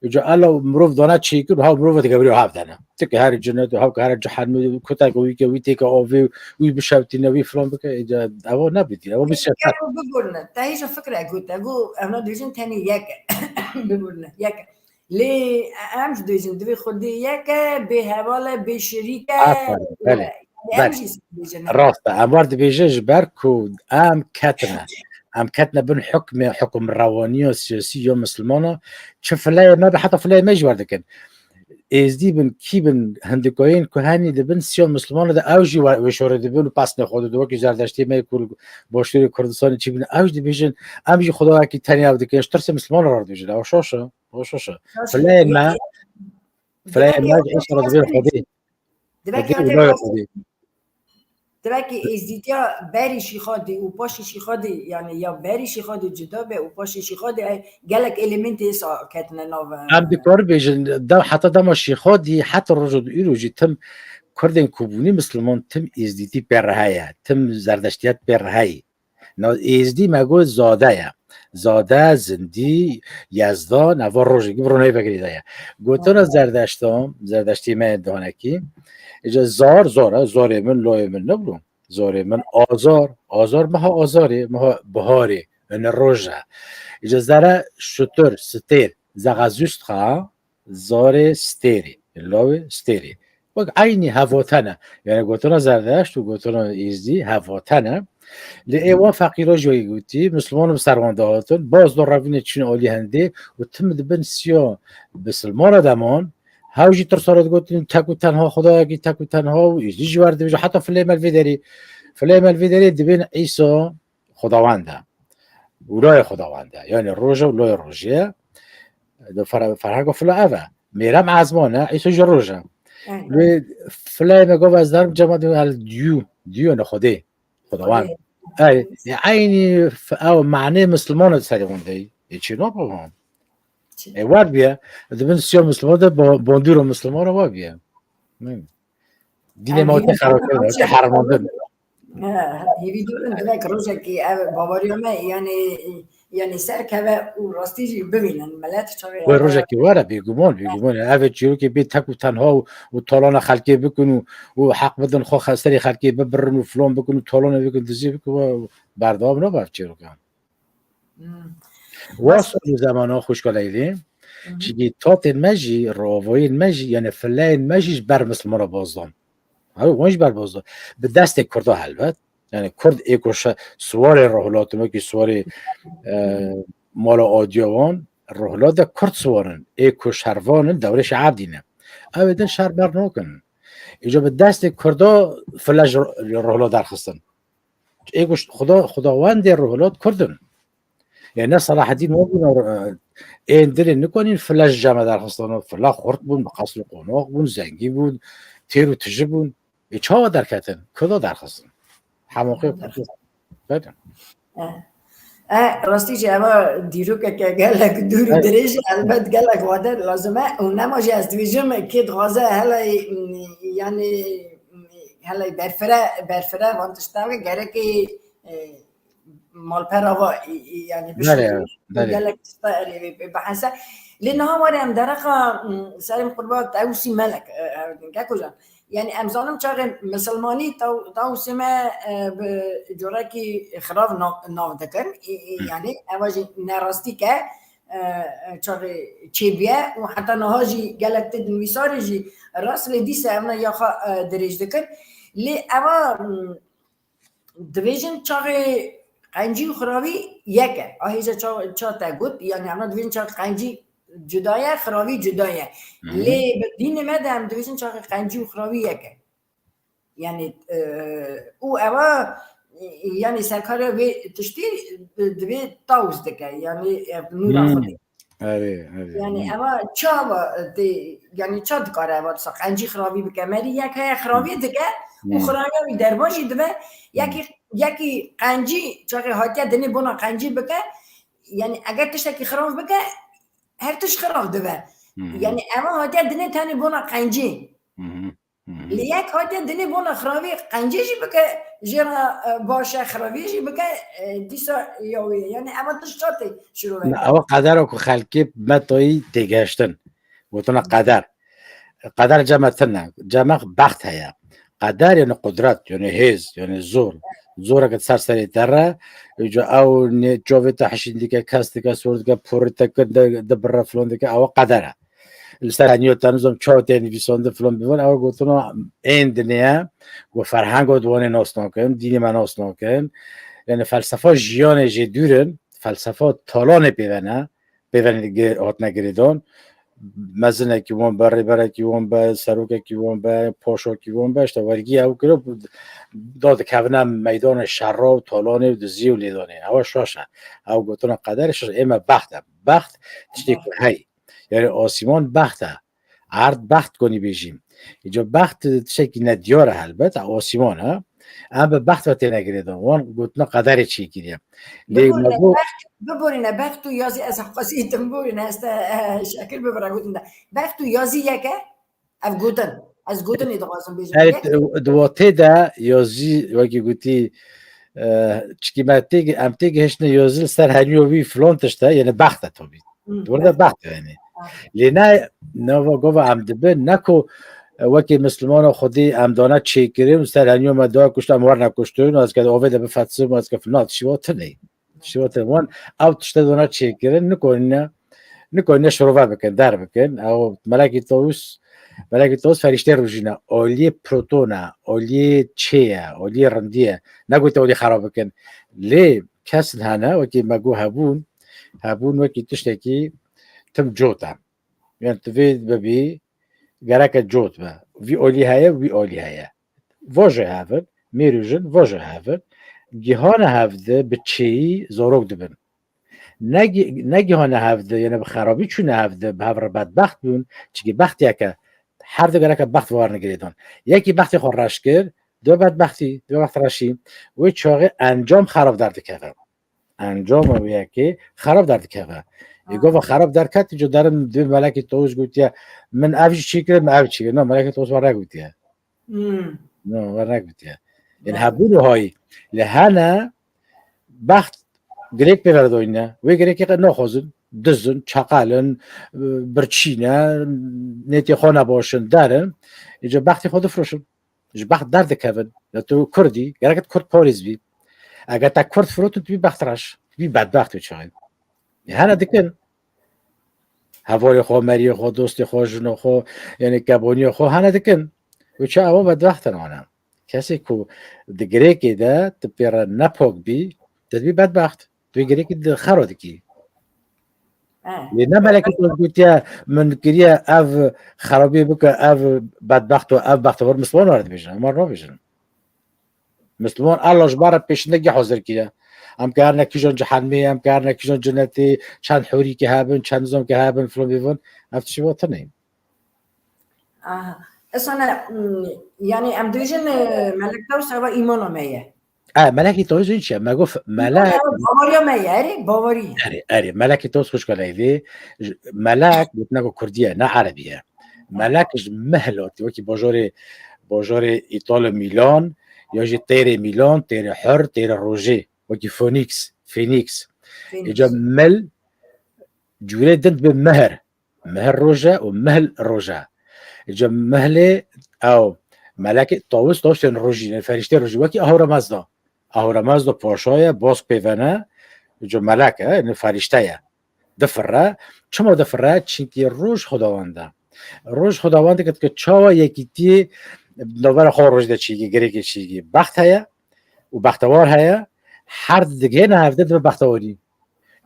Îca ela mirov dane çêkir, ha mirov dike birî hav dene. Tike herî cinet, hav ke herî cehennemê, kutek wî ke, wî têke avê, wî bişewtîne, wî filan bike, îca eva nebitî, eva bişe. Gel û biburne. Te hêja fikre gote, got, evna dibêjin tenê yek e. Biburne, yek e. Lê em jî dibêjin, divê xwedî yek e, bê heval e, bê şirîk e. Aferin, belê. Em Belê. Jî dibêjin. Rast e, em war dibêjin ji ber ku em ketine. Em ketine bin hukmê, hukmrewaniya siyasî ya misilmana, çi fileyê me be, heta fileyê me jî war dikin. Êzdî bin, kî bin, hindikayên ku henî dibin siya misilmana de ew jî wa-, wê şorê dibin û pesnê xwe didin. Wekî Zerdeştiyê me ku li Başûrê Kurdistanê çi bin, ew jî dibêjin, em jî Xwedayekî tenê ev dikin, ji tirsê misilmana re dibêjin. Ew şaş e, ew şaş e. Şaş e. Fileyên me, fileyên me ji îşa re dibên Xwedê. Divekî Xwedê û lawê Xwedê. Divekî êzdîtiya berî şîxadî û paşî şîxadî, yani ya berî şîxadî cuda be û paşî şîxadî, ey, gelek elementê sa ketine nav. Em dikar bêjin, da, heta dema şîxadî, heta roja di îro jî tim Kurdên ku bûnî misilman, tim êzdîtî pê re heye, tim zerdeştiyet pê re heyî. Na êzdî me got zade ye. Zade, zindî, yezdan, eva rojekî bi ronayê vekirî de ye. Gotina zerdeştan, zerdeştî me danekî. Îca zar, zar e, zarê min, loyê min nebû. Zarê min azar, azar meha azarê, meha biharê, yani roj e. Îca zere şutur, stêr, Zexazûstxa, zarê stêrê, lawê stêrê. Wek eynî hevatene. Yani gotina Zerdeşt û gotina Êzdî hevatene. Lê ê wan feqîra jî wekî gotî, Misliman bi ser wan de hatin, baz do revînê çûn alî hindê û tim dibin siya bisilmana de man, hew jî tirsa re digotin, tek û tenha Xwedayekî, tek û tenha û Êzdî jî wer dibêje, heta filê me li vê derê, filê me li vê derê dibên Îsa Xwedawend e. Wîlayê Xwedawend e. Yani roj e û layê rojê ye. Di fer-, ferhenga fila ev e. Mêrem ezman e, Îsa jî roj e. Aynen. Lê fileyê me gava ez derim cema de el diyû, diyû ne Xwedê. Xwedawend. Xwedê. Ey, e, eynî f-, ew manê Misliman e serê wan de. E, çi ne baba? Çi? E, wer biye. Dibin siya Misliman de bo-, bondîro Misliman e wer biye. Hı. Dînê me te xerab kir, te hermandin. Hêvî dibin divek rojekî ev baweriya me, yani, yani serkeve û rastî jî bibînin. Milet çawa Wê rojekî were, bêguman, bêguman. Ev çîrokê bê tek û tenha û, û talana xelkê bikin û, û heq bidin xwe xe-, serê xelkê bibirin û filan bikin û talana bikin, dizî bikin, we berdewam nabe ev çîrokan. Hmm. Wasa di zemana xwişka Leylê, çikî tatên me jî, ravayên me jî, yani fileyên me jî ji ber Mislimana bazdan. Ha, wan jî ber bazdan. Bi destê Kurda helbet. Yani Kurd ê ku şe-, siwarê Rihlat in, wekî siwarê, e, mala adiya wan, Rihlat de Kurd siwar in. Ê ku şervan in, dewrê Şeh Ebdî ne. Ew ê din şer ber nakin. Îca bi destê Kurda file ji Rihlat derxistin. Ê ku ş-, Xuda, Xudawendê Rihlat Kurd in. Yani ne Selahaddin o bûn, e, ên dilê nikonîn file ji cem me derxistin, file xurt bûn, bi qesr û qonox bûn, zengî bûn, têr û tiji bûn. Ê çawa derketin? Kuda derxistin? Hemoqê Kurdistanê. E, e, rastî jî eva dîrokeke gelek dûr û Evet. dirêj e, elbet gelek wade lazim e. Û nema jî ez dibêjim, kê dixwaze helay, m, yani, m, helay berfire, berfire van tişta ve gerekê, e, malpera va, i, i, yani Belê, bişkî, belê. gelek tişta erê vê bihese. Lê niha were em dereqa, m, serê min qurba Tewsî Melek, e, e, Geko can. Yani em zanim çaxê misilmanî taw-, tawsê me, e, bi corekî xirav nav, nav dikin. Ê, ê, Hı. yani eva jî nerastî ke, e, e, çaxê çêbûye û heta niha jî gelek tê di nivîsarê jî rast lê dîsa evna yaxa, e, dirêj dikin. Lê eva, m, dibêjin çaxê qencî û xiravî yek e. A hêja ça, ça te got, yani evna dibêjin çaxê qencî cuda ye, xiravî cuda ye. Hı hı. Lê bi dînê me de em dibêjin çaxê qencî û xiravî yek e. Yani, e, û eva, e, yani serkariya vê tiştî, e, divê tawz dike, yani, e, nûra Hmm. Xwedê. Erê, erê. Yani Hmm. eva çawa, e, tê, yani ça dikare eva disa qencî xiravî bike, merî yek heye xiravî Hmm. dike û Hmm. xiraviya wî derman jî dibe, yekî, Hmm. yekî qencî, çaxê hatiye dinê bona qencî bike, yani eger tiştekî xirav bike, her tişt xirav dibe. Hmm. Yani eva hatiye dinê tenê bona qencî. Hmm. Hı hı. Lê yek hatiye dinê bona xiravî qencê jî bike, jê re, e, baş e, xiraviyê jî bike, e, dîsa ya wê ye. Yani eva tişt ça tê şirove. Na, ewa qedera ku xelkê me toyî têgihiştin. Gotina qeder. Qeder cem me tune. Cem me bext heye. Qeder yani qudret, yani hêz, yani zor. Zoreke ser serê te re, îca ew nê çavê te hişîn dike, kes dike, sor dike, porê te kir, de, de birre filan dike, ewa qeder e. Li ser heniyo te nizam çawa tê nivîsandin filan bivan, ew gotina ên dinê ye, ku ferhenga di wanê nas nakin, dînê me nas nakin. Yani felsefa jiyanê jê dûr in, felsefa talanê pê ve ne, pê ve gi-, hatine girêdan. Mezinekî wan be, rêberekî wan be, serokekî wan be, paşakî wan be, işte wergî ew kiro, da dikevine meydanê şerra û talanê û diziyê û lêdanê. Ewa şaş e. Ew gotina qeder şaş e. Ê me bext e. Bext tiştê ku hey. Yani asîman bext e. Erd bext konî bêjî. Îca bext tiştekî nediyar e helbet, asîman e. Em bi bext ve têne girêdan. Wan gotina qederê çêkiriye. Lê Biborîne me got bext, biborîne bext û yazî ez hewqasî tim borîne, ez te, e, şekil bibire gotin de. Bext û yazî yek e, ev gotin. Ez gotinê dixwazim bêjim. Her yek. Di watê de yazî, wekî gotî, e, çikî me tê, em tê gihiştine yazî li ser heniyo wî filan tişt e, yani bext e tabî. Hı, Di wir de bext. bext e yani. Ha. Lê ne, nava gava em dibin, ne ku, e, wekî Mislimana Xwedî em dane çêkirin û ser heniyo me da kuşt, em werne kuştin, ez ke avê de bifetsim, ez ke filan, tişî wa tune. Tişî wa tune. Wan ew tişte dana çêkirin, nikonine, nikonine şirove bikin, der bikin. Ew Melekî Tawus, Melekî Tawus ferîştê rojîne. Aliyê proton e, aliyê çê ye, aliyê rindî ye. Negote aliyê xerab bikin. Lê kes hene, wekî me got hebûn, hebûn wekî tiştekî tim cot e. Yani tu vê bibî, gereke cot be. Vî alî heye, wî alî heye. Vaje hevin, mêr û jin vaje hevin. Gihane hevdi bi çêyî zarok dibin. Negi-, negihane hevdi, yani bi xerabî çûne hevdi, bi hev re bedbext bûn. Çikî bext yeke, her du gereke bext warine girêdan. Yekî bextê xwe reş kir, du bedbextî, du bext reşî. Wê çaxê encam xerab derdikeve. Encama wê yekê xerab derdikeve. Ê Ha. gava xerab derket, îco derin dê Melekî Tawus gotiye, min ev jî çêkire, min ev çêkire. No, Melekî Tawus wer negotiye. Hmm. No, wer negotiye. Ên Evet. hebûn û hayî. Li hene bext girêk pê ver doyne. Wê girêkê qe naxwazin, dizin, çeqelin, birçî ne, nêtê xwe nebaşin, derin. Îco bextê xwe difroşin. Ji bext derdikevin. Ya tu Kurd î, gerek tu Kurd parêz bî. Eger te Kurd firotin, tu bî bextreş, tu bî bedbext wê çaxê. Hene dikin. Hevalê xwe, meriyê xwe, dostê xwe, jino xwe, yani keboniya xwe hene dikin. Wê çax ewa bedbext in wana. Kesê ku di girêkê de tu pê re nepak bî, tu dibî bedbext. Tu yê girêkî di xero dikî. Eh. Lê ne Melekî Tawus gotiye, min kiriye ev xerabiyê bike, ev bedbext û ev bextewar, Misliman were dibêjin, em were nabêjin. Misliman Allah ji me re pêşindegî hazir kiriye. Em karine kîjan cehenmê, em karine kîjan cenetê, çend hûrîkê hebin, çend nizamkê hebin, filan bêvan. Ev tiştê va tune. Aha. Esana, yani em dibêjin, e, Melek Tawus eva îmana me ye. E, Melekî Tawus çi ye? Me got melek. Bawariya me ye, erê, bawariya. Erê, erê. Melekî Tawus xwişka Leylê. Melek, gotina ku Kurdî ye, ne Erebî ye. Melek ji mihl hatî, wekî bajarê, bajarê Îtalê Mîlan, ya jî têrê Mîlan, têrê hur, têrê rojê, wekî Phoenix, Phoenix. Phoenix. Îca mil, cûrê din dibe mihr. Mihr roj e û mihl roj e. Îca mihlê ew melekê tawus, tawus tên rojî, yani ferîştê rojî. Wekî Ahura Mazda. Ahura Mazda paşa ye, bask pê ve ne, îca melek e, yani ferîşte ye. Difirre. Çima difirre? Çinkî roj xwedawend e. Roj xwedawend e, ke çawa yekîtî navbera xwe roj de çîkî, girêkê çîkî. Bext heye û bextewar heye. Her digihêne hevde dibe bextewarî.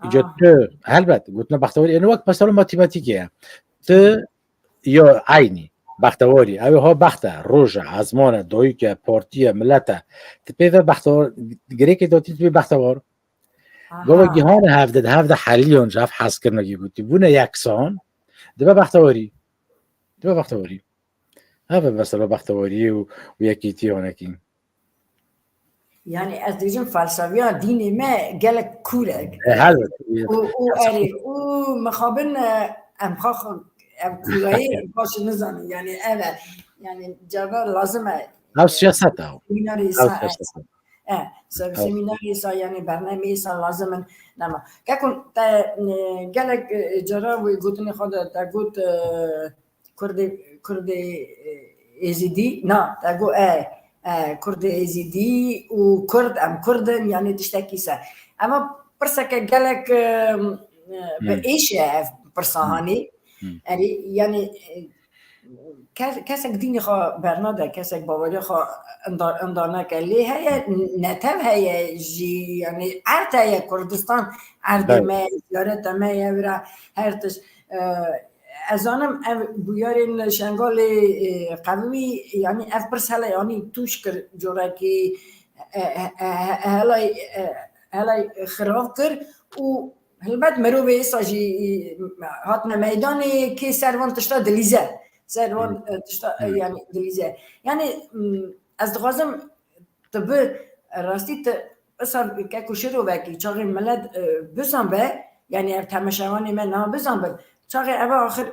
Îca tu, helbet, gotina bextewarî, yani wek mesela matematîkê ye. Tu ya eynî, bextewarî, ew ha bext e, roj e, ezman e, dayik e, partî ye, milet e. Tu pê ve bextewar, girêkê datî tu bê bextewar. Gava gihane hevde, hevde heliyan ji hev hezkirinekî gotî. Bûne yeksan, dibe bextewarî. Dibe bextewarî. Ev e mesela bextewariyê û, û yekîtiyê wanekî. Yani ez dibêjim felsefiya dînê me gelek kûr e. E, helbet. Û, û erê, û mixabin, e, em xwe xwe, ev kûrayî baş nizanin. Yani ev e. Yani cava lazim e. Ev siyaset e. Semînarê Ev sa, e. siyaset e. E, se-, Ev. semînarê sa, yani bernameyê sa lazim in. Nema. Kekun, te, e, gelek, e, cara wê gotinê xwe de te got, e, Kurdê, Kurdê, e, Êzidî, na, te got, e, e, Kurdê Êzidî û Kurd, em Kurd in, yani tiştekî se. Ema pirseke gelek, e, e, bi Hmm. êş e ev pirsa Hmm. hanê. Hmm. Erê, yani, e, kes-, kesek dînê xwe bernade, kesek baweriya xwe inda-, inda neke. Lê heye, netev heye jî, yani erd heye, Kurdistan erdê Evet. me, ziyareta me ye, wira her tişt, e, Ez zanim ev bûyerên Şengalê, e, qevimî, yanî ev pirs hele, yanî tûş kir corekî, e, e, e, helay, e, helay xirav kir û helbet mirovê êsa jî, e, hatine meydanê kê ser van tişta dilîze. Ser van, Hmm. e, tişta, e, Hmm. yanî dilîze. Yanî, mm, ez dixwazim tu bi rastî tu isa keko şirovekî çaxê milet, e, bizanbe, yanî ev temaşevanê me niha bizanbin, çaxê eva axir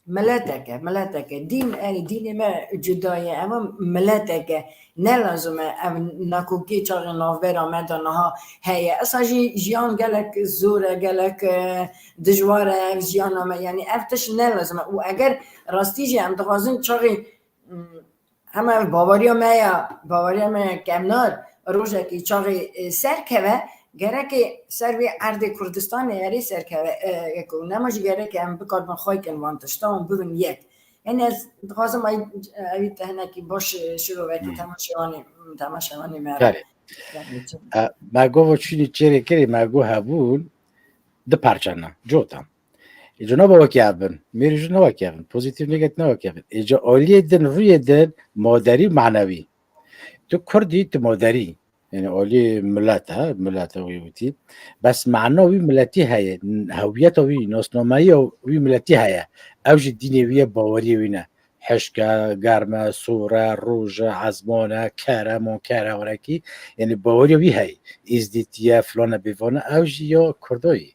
miletek e, miletek e. Dîn, e, dînê me cuda ye, eva miletek e. Ne lazim e ev nakokî çaxê navbera me de niha heye. Isa jî jiyan gelek zor e, gelek, e, dijwar e ev jiyana me. Yanî ev tişt ne lazim e. Û eger rastî jî em dixwazin çaxê, mm, Hema ev baweriya me ya, baweriya me ya kemnar, rojekî çaxê, e, serkeve, gereke ser vê erdê Kurdistanê erê serkeve, e, ku nema jî gereke em bikaribin xwey kin van tişta û bibin yek. Yani ez dixwazim ay, evî te hinekî baş, e, şirovekî Hmm. temaşevanê, temaşevanê me re. Belê. Yani çi- E, me gova çûnî çêrê kirî, me got hebûn, di parçe ne, cota. Îca nava wekî ev bin. Mêrî jî ne wekî ev bin. Pozîtîf, negatîf ne wekî ev bin. Îca aliyê din, rûyê din, maderî û manewî. Tu Kurdî, tu maderî. Yani aliyê milet e, milet e wî witî. Bes mana wî miletî heye. Hewiyeta wî, nasnameya wî miletî heye. Ew jî dînê wî ye, baweriyê wî ne. Hişk e, germ e, sor e, roj e, ezman e, ker e, manker e, wekî. Yani baweriya wî heye. Êzdîtî ye, filan e, bêvan e. Ew jî ya Kurda yî.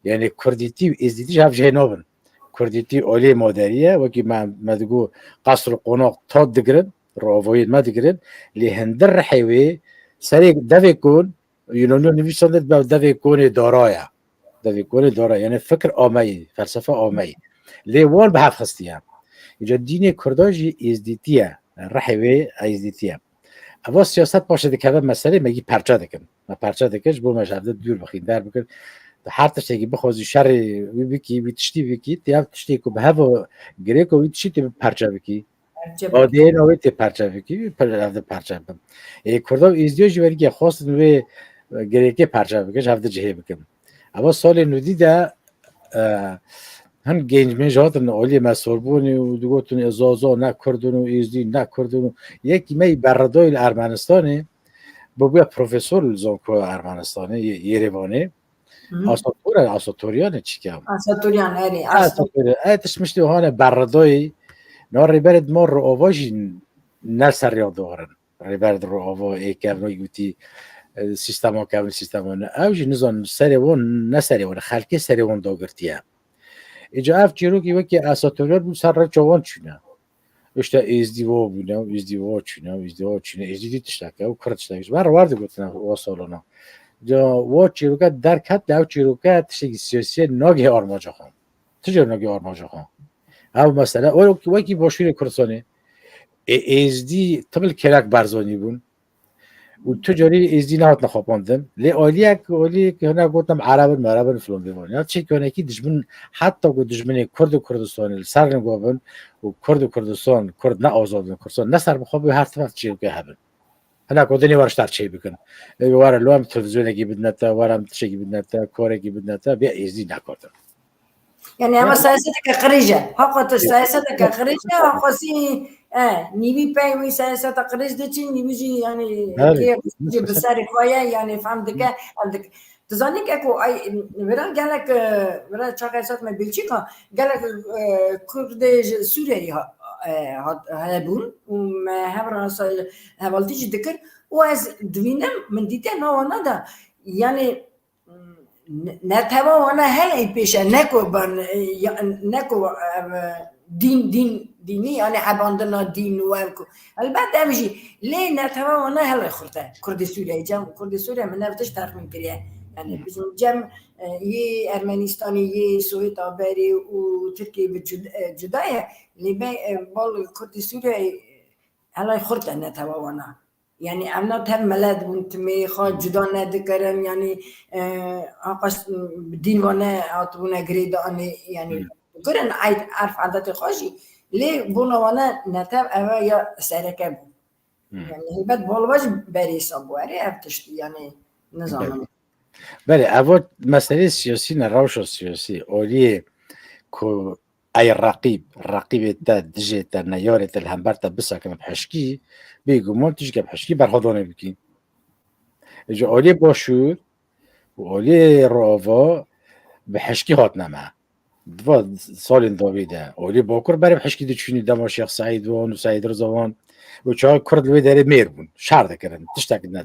Yani Kurdîtî û Êzdîtî ji hev jê nabin. Kurdîtî aliyê maderî ye, wekî me, me digot qesr û qonax tad digirin, ravayên me digirin, lê hindir rihê wê serê devê kon, Yunaniya nivîsandin be devê konê dara ye. Devê konê dara, yani fikir ameyî, felsefe ameyî. Lê wan bi hev xistiye. Îca dînê Kurda jî Êzdîtî ye. Rihê wê Êzdîtî ye. Eva siyaset paşê dikeve meselê, me yî perçe dikin. Me perçe dikin, ji bo me ji hevde dûr bixîn, der bikin. Tu her tiştekî bixwazî şerê wî bikî, wî tiştî bikî, tu ev tiştê ku bi hev girêko wî tiştî tu perçe bikî. Perçe bikî. A D N a wê tê perçe bikî, wî per-, hevde perçe bikin. Ê, Kurda û Êzdiya jî werî xwestin wê, e, girêkê perçe bikin, ji hevde cihê bikin. Eva salê nudî de, e, hin genc mêj hatin aliyê me Sorbonê û digotin, "Ê Zaza ne Kurd in û Êzdî ne Kurd in." Û yekî me yî berredayî li Ermenistanê, Bû bûye profesor li Zankoya Ermenistanê, Yê-, Yêrêvanê. Hı hı. Asator e, Asatoryan e çi ke? Asatoryan, erê, Asator. Asator. E, tişt miştî hane berridayî. Na rêberê dima Rojava jî ne ser rêya dorin. Rêber di Rojava ê kevno gotî, e, sîstema kevn sîstema ne. Ew jî nizan serê wan ne serê wan, xelkê serê wan dagirtiye. Îca ev çîrokî wekî Asatoryan bû ser rêça wan çûne. İşte Êzdî wa bûne, Êzdî wa çûne, Êzdî wa çûne, Êzdî dî tiştek e, û Kurd tiştek e. Ber war digotine wa salona. Ca wa çîroke derket, de ew çîroke tiştekî siyasî ye, nagihê armanca xwe. Ti cor nagihê armanca xwe. Ev mesele, o wekî başûrê Kurdistanê. Ê, Êzdî tim li kêlek Barzanî bûn. Û tu carî Êzdî nehatine xapandin. Lê aliyek, aliyek hene gotin em Ereb in, mereb in, filan bêvan. Ya çi konekî dijmin, heta ku dijminê Kurd û Kurdistanê li ser linga bin û Kurd û Kurdistan, Kurd ne azad bin, Kurdistan ne serbixwe bû, her tim ev çîroke hebin. Hene ku dinê were ji te re çêy bikin. Ê, were lo em televîzyonekî bidine te, were em tiştekî bidine te, korekî bidine te, bê Êzdî nekartin. Yani ama siyaseteke qirêj e. Haqa tu siyaseteke qirêj e, haqa sî, e, nîvî pey wî siyaseta qirêj diçî, nîvî jî yani Belê. Kê jî bi serê xwe ye, yani fem dike, em dike. Tu zanî ke ku ay, vira gelek, e, vira çaxê sat me Belçîka, gelek, e, Kurdê ji Sûriyeyê ha-, e, hat-, hebûn û me hev re sa-, hevaltî jî dikir û ez divînim, min dîte nava wana de, yani, ne-, netewa wana hene ê pêşe, ne ku ban, e, ya, ne ku, e, dîn, dîn, dînî, yani hebandina dîn û ev ku. Elbet ev jî, lê netewa wana hene xurte. Kurdê Sûriyeyê, cem Kurdê Sûriyeyê min ev tişt texmîn kiriye. Yani bizim cem, e, yê Ermenistanê, yê Sovyeta berê û Tirkiyê bi cud-, e, cuda ye. Lê be, e, bal Kurdê Sûriyeyê hene xurte netewa wana. Yani evna tev milet bûn, timê xwe cuda nedikirin, yani, e, haqa s-, dîn ve ne hatibûne girêdanê, yani, Hmm. dikirin eyd, erf, edetê xwe jî. Lê bona wana netev eve ya sereke bû. Hmm. Yani, helbet bal ve jî berê sa bû. Erê ev tiştî, yani, nizanim. Belê. Belê, ev meselê siyasî ne, rewşa siyasî. Aliyê ku ey reqîb, reqîbê te, dijê te, neyarê te li hember te bisekine bi hişkî, bêguman tu jî ke bi hişkî berxwedanê bikî. Ji aliyê başûr û aliyê Rojava bi hişkî hatine me. Di va salên dawî de aliyê bakur berê bi hişkî diçûnî dema Şêx Seîd wan û Seîd Riza wan û çawa Kurd li wê derê mêr bûn. Şer dikirin, tiştek ne,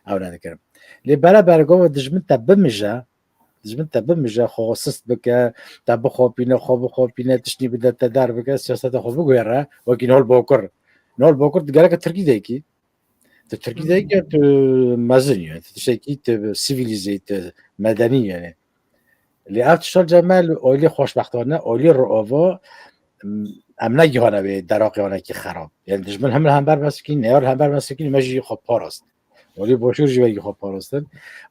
ew nedikirin. Lê bereber gava dijmin te bimije, Dijmin te bimije, xwe sist bike, te bixapîne, xwe bixapîne, tiştî bide te derbike, siyaseta xwe biguhere, wekî nol bakur. Nol bakur tu gereke tirkî de yekî. Tu tirkî de yekî, tu mezin yî, tu tiştekî, tu sivîlîze yî, tu medenî yî yani. Lê ev tiştan cemel, olî xweşbextane, olî Rojava, em negihane wê deraqê wanekî xerab. Yani dijmin him li hember me sekîn, neyar li hember me sekîn, me jî xwe parast. Olî boşûr jî wekî xwe parastin.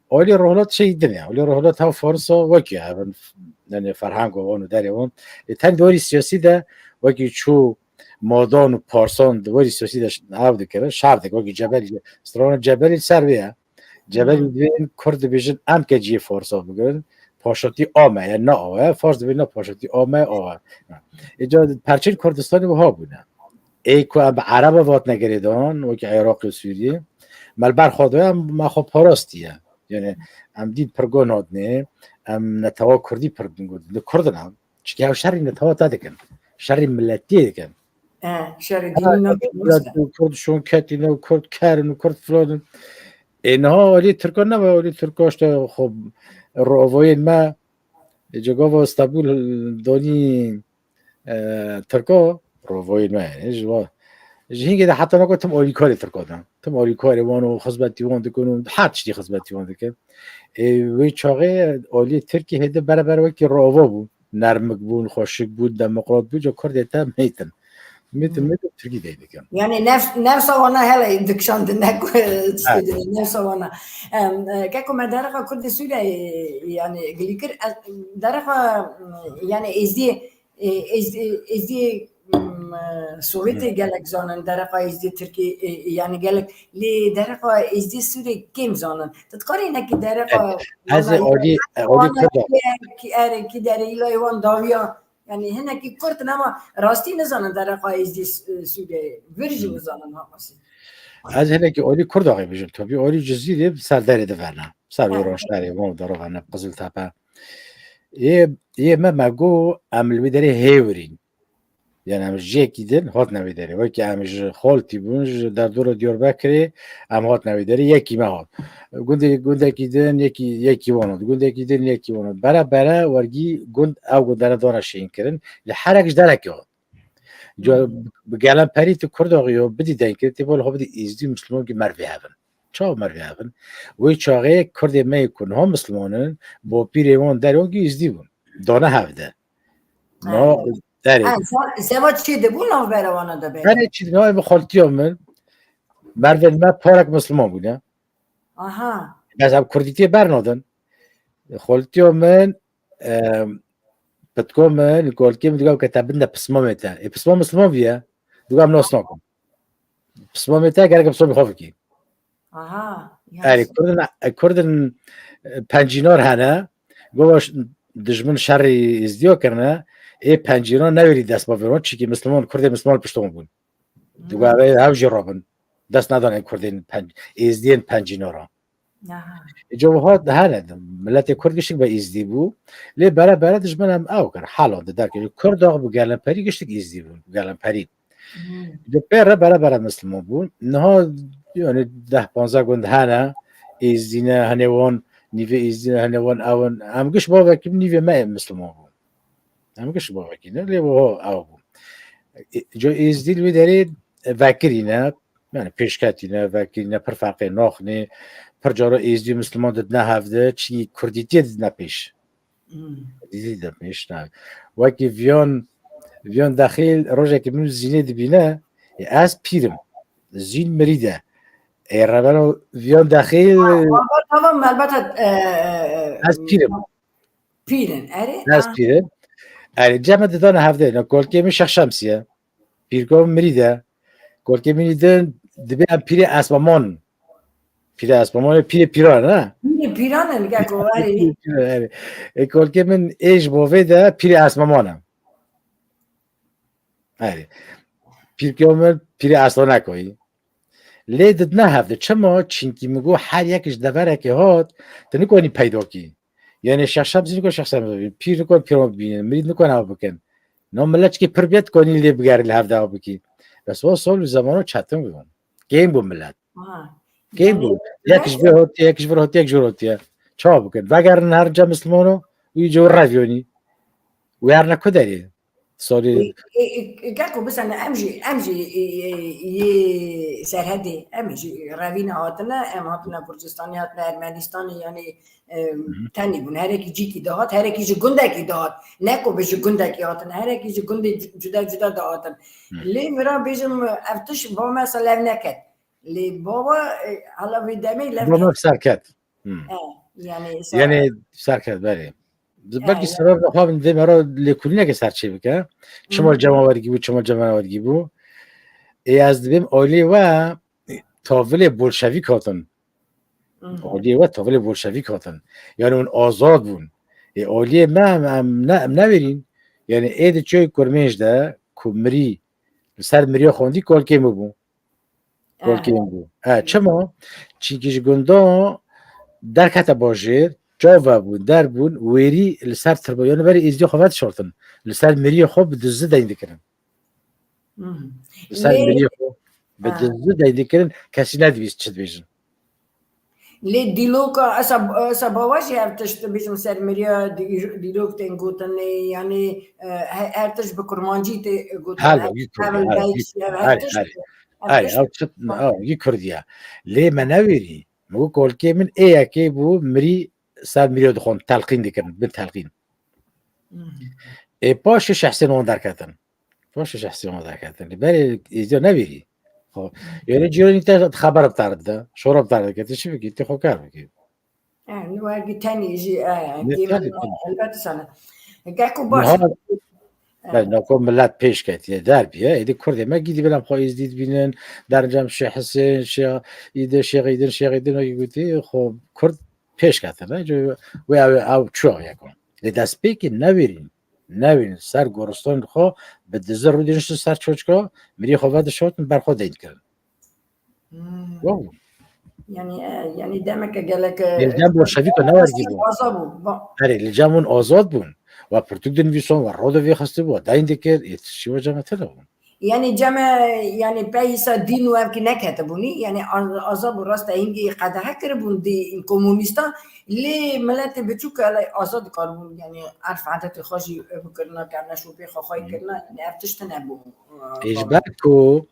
Olî rohlat şey din ya. Olî rohlat hev Farisa wekî hev in, yani ferhang û wan û derê wan. E, ten di werî siyasî de wekî çû madan û parsan di werî siyasî de ş-, hev dikirin. Şer dikin wekî Cebelî, strana Cebelî ser vê ye. Cebelî Hmm. dibên Kurd dibêjin em ke cihê Farsa bigirin. Paşatî a me ye, ne awe. Fars dibê ne paşatî a me, awe. Îca perçên Kurdistanê wiha bûne. Ê ku em bi Ereba vatine girêdan, wekî Iraqê û Sûriyê, me li ber xwe daye, em me xwe parastiye. Yani em dîn pirgon hatine, em netewa Kurdî pirgon gotin. Li Kurd in em. Çike ew şerî netewa te dikin. Şerî miletiyê dikin. E, şerî dînî nakin. Kurd şon ketîne û Kurd kerin û Kurd filan in. Ê niha alî Tirkan nebe, alî Tirka işte xwe rovoyên me, ê cigava Stebûl donî e, Tirka rovoyên me yani ji wa. Ji hingê de heta nako tim alîkarê Tirka de. Tim alîkarê wan û xizmetî wan dikin û her tiştî xizmetî wan dikin. Ê, wê çaxê aliyê Tirkî hêdî bereber wekî rovo bû. Nermik bûn, xweşik bûn, demokrat bûn, ca Kurdê te mêtin. Mêtin, Hmm. mêtin Tirkî dey dikin. Yani nefs, nefsa wana hele dikşandin, ne ku-, Evet. nefsa wana. Em, e, keko me derexa Kurdê Sûriyeyê, yani gilî kir, e, derexa, yani êzdiyê E, êz-, e, êzdiyê, mm, e, Sovyetê Hmm. gelek zanin, dereqa êzdiyê Tirkî, e, e, yani gelek, lê dereqa êzdiyê Sûriyê kêm zanin. Tu dikarî hinekî dereqa Evet. Ez ê wana alî, e, alî wana Kurda. kî, kî erê, kî derê îlayê wan dawiya. Yani hinekî Kurd in ama rastî nizanin dereqa êzdiyê S-, e, Sûriyeyê. Vir jî Hmm. nizanin ha qasî. Ez hinekî olî Kurdaxê bijim. Topî olî Cizîrê ser derê diverna. Ser wê roşnerê wan derxane Qiziltepe. Yê, yê me me got em li wî derê hêwirîn. Yani em ji yekî din hatine wê derê. Wekî em ji Xaltî bûn, ji derdora Diyarbekirê em hatine wê derê. Yekî me hat. Gundê, gundekî din yekî, yekî wan hat. Gundekî din yekî wan hat. Bere bere wergî gund ew gundere dana şênkirin. Li herek ji derekê hat. Ca bi gelemperî tu Kurdoxî yo bidî denkirî, tê bol xwe bidî êzdî û misliman ki mervê hevin. Çawa mervê hevin? Wê çaxê Kurdê me yê ku niha misliman in, bapîrê wan derê wan ki êzdî bûn. Dane hevde. No derê. Ha, ze-, zewa çi de bû navbera wana de be? Derê çi de, no, bi xaltiya min. Mervên me parek misliman bûne. Aha. Bes ev Kurdîtiyê bernadin. Xaltiya min, em, pitka min, li kolkê min diga ke te bin de pismamê te. Ê pismam misliman viye. Diga em nas nakin. Pismamê te gerek pismamê xwe bikî. Aha. Erê, Kurdin, e, Kurdin, e, pencînar hene. Gova ş-, dijmin şerî êzdiya kirine. Ê pencînar neverî dest bavêron. Çikî misliman, Kurdê misliman pişt wan bûn. Diga ev hev jî rabin. Dest nedan ê Kurdên pen-, êzdiyên pencînara. Aha. Îca wiha hene, miletê Kurd giştik be êzdî bû. Lê bere bere dijmin em ew kir. Hala di derkê Kurdax bi gelemperî giştik êzdî bûn. Bi gelemperî. Hmm. Di pê re bere bere misliman bûn. Niha yani deh panzdeh gund hene. Êzdî ne, hene wan, nîvê êzdî ne, hene wan ew in. Em giş bavekî nîvê me misliman bûn. Em giş bavekî ne, lê wiha ew bû. E, ca êzdî li wê derê vekirî ne, yani pêşketî ne, vekirî ne, pir ferqê naxinê, pir cara êzdî û misliman didine hevde, çi Kurdîtiyê didine pêş. Hmm. Kurdîtiyê didine pêş, ne. Wekî Viyan, Viyan Dexîl rojekî min û Zînê dibîne, e, ez pîr im. Zîn mirî de. E, reveno Viyan Dexîl, Tamam, tamam, elbette, e, e, e, ez pîr im. Pîr in, erê? Ez pîr im. Erê, cem me didane hevdê, ne, kolkê min Şex Şemsî ye. Pîrka min mirî de. Kolkê min din dibê em pîrê Esmaman. Pîrê Esmaman, pîrê pîran, ne? Pîrê pîran in, geko, erê. Pîrê pîran, erê. E, kolkê min ê ji bavê de pîrê Esmaman e. Erê. Pîrka min pîrê Esmanekoyî. Lê didine hevde. Çima? Çinkî min got her yek ji deverekê hat, tu nikonî peyda kî. Yani Şex Şemsî nikon Şex Şemsî bînin, pîr nikon pîran bînin, mirîd nikon ew bikin. No millet çikê pir bêt konî lê bigerî li hevde ew bikî. Bes o sol û zemano çetin bû. Kêm bû millet. Ha. Kêm bû. Yek ji vê hotiye, yek ji vir hotiye, yek ji vir hotiye. Çawa bikin? Vegerin her ca Mislimano û îco reviyonî. Û her ne ku derê? Sorry. E, e, e, Geko, bisene, em jî, em jî, e, e, yê Serhedê, em jî revîne hatine, em hatine Kurdistanê, hatine Ermenistanê, yani, e, Hı hı. tenî bûn. Herekî cîkî dihat, herekî ji gundekî dihat. Ne ku bi ji gundekî hatine, herekî ji gundê cu-, cuda cuda dihatin. Hı. Lê min re bêjim, ev tiş bo me se lev neket. Lê baba, e, hala vê demê lev Bo me ket. Serket. Hmm. E, yani, se- Yani serket, belê. Belkî sebeb xwe bin vê me re lêkolîneke ser çê bike. Çima cemawergî bû, çima cemawergî bû. Ê ez dibêm olê we tavilê bolşevîk hatin. Olê we tavilê bolşevîk hatin. Yani hûn azad bûn. Ê olê me em, em ne, em neverîn. Yani ê di çoy kurmêj de ku mirî, li ser miriya xwendî kolkê min bû. Kolkên bû. E, çima? Çinkî ji gundan derkete bajêr, çav vebûn, derbûn, wêrî li ser tirba, yani berê êzdiya xwe vedişartin. Li ser miriyê xwe bi dizî deyn dikirin. Li ser miriyê xwe bi dizî deyn dikirin, kesî nedibîst çi dibêjin. Lê dîloka, esa, esa bawa jî ev tişt, bêjim ser miriya dî-, dîlok tên gotinê, yani, e, he-, her tişt bi kurmancî tê gotin. Her, ev, ev, ev, ev, ev, ev tişt, ev, ev, ev tişt, ev, ev, ev, ev, ev, ev, Kurdî ye. Lê me newêrî. Min got kolkê min ê yekê bû, mirî ser miriya dixwend, telqîn dikirin, bin telqîn. Ê paşê şehsên wan derketin. Paşê şehsê wan derketin. Lê berê êzdiya nevêrî. Xwe. Yanî cîranî te xeber bi te re dide. Şora bi te re dike. Tu çi bikî? Tu xwe kar bikî. E, li wergî tenî jî, e, Ne, kêmel tenî, tenî. Elbet sane. Geko baş. Niha, e, nako millet pêş ketiye, derbiye. Êdî Kurdê me gîdî belem xwe êzdî dibînin. Derencem Şêx Hisên, Şêx Îdin, Şêx Îdin, Şêx Îdin wekî gotî, xwe Kurd pêş ketine. Wê ew, ew çû yeko. Lê destpêkê newêrîn. Newêrîn. Ser goristan xwe bi dizî rûdî niştin ser çoçka, mirî xwe vedişartin, ber xwe deyn kirin. Hmm. Wow. Yani, e, yani demek ki gelek, e, Li cem bolşevîka ne wergî bû. Aza bû. Erê, li cem hûn azad bûn. We pirtûk dinivîson, we rode vê xistibû, we dayîn dikir, ê tiştî we cem tune bûn. Yani cem e, yani peysa dîn û evkî neketibûnî, yani a-, aza bû, rast e, hingî qedexe kiribûn di komûnîstan, lê miletê biçûk ele aza dikaribûn, yani erf adetê xwe jî bikirina, kerna şopê xwe xwey kirina, yani ev tişt tune bû. Ê, ji ber ku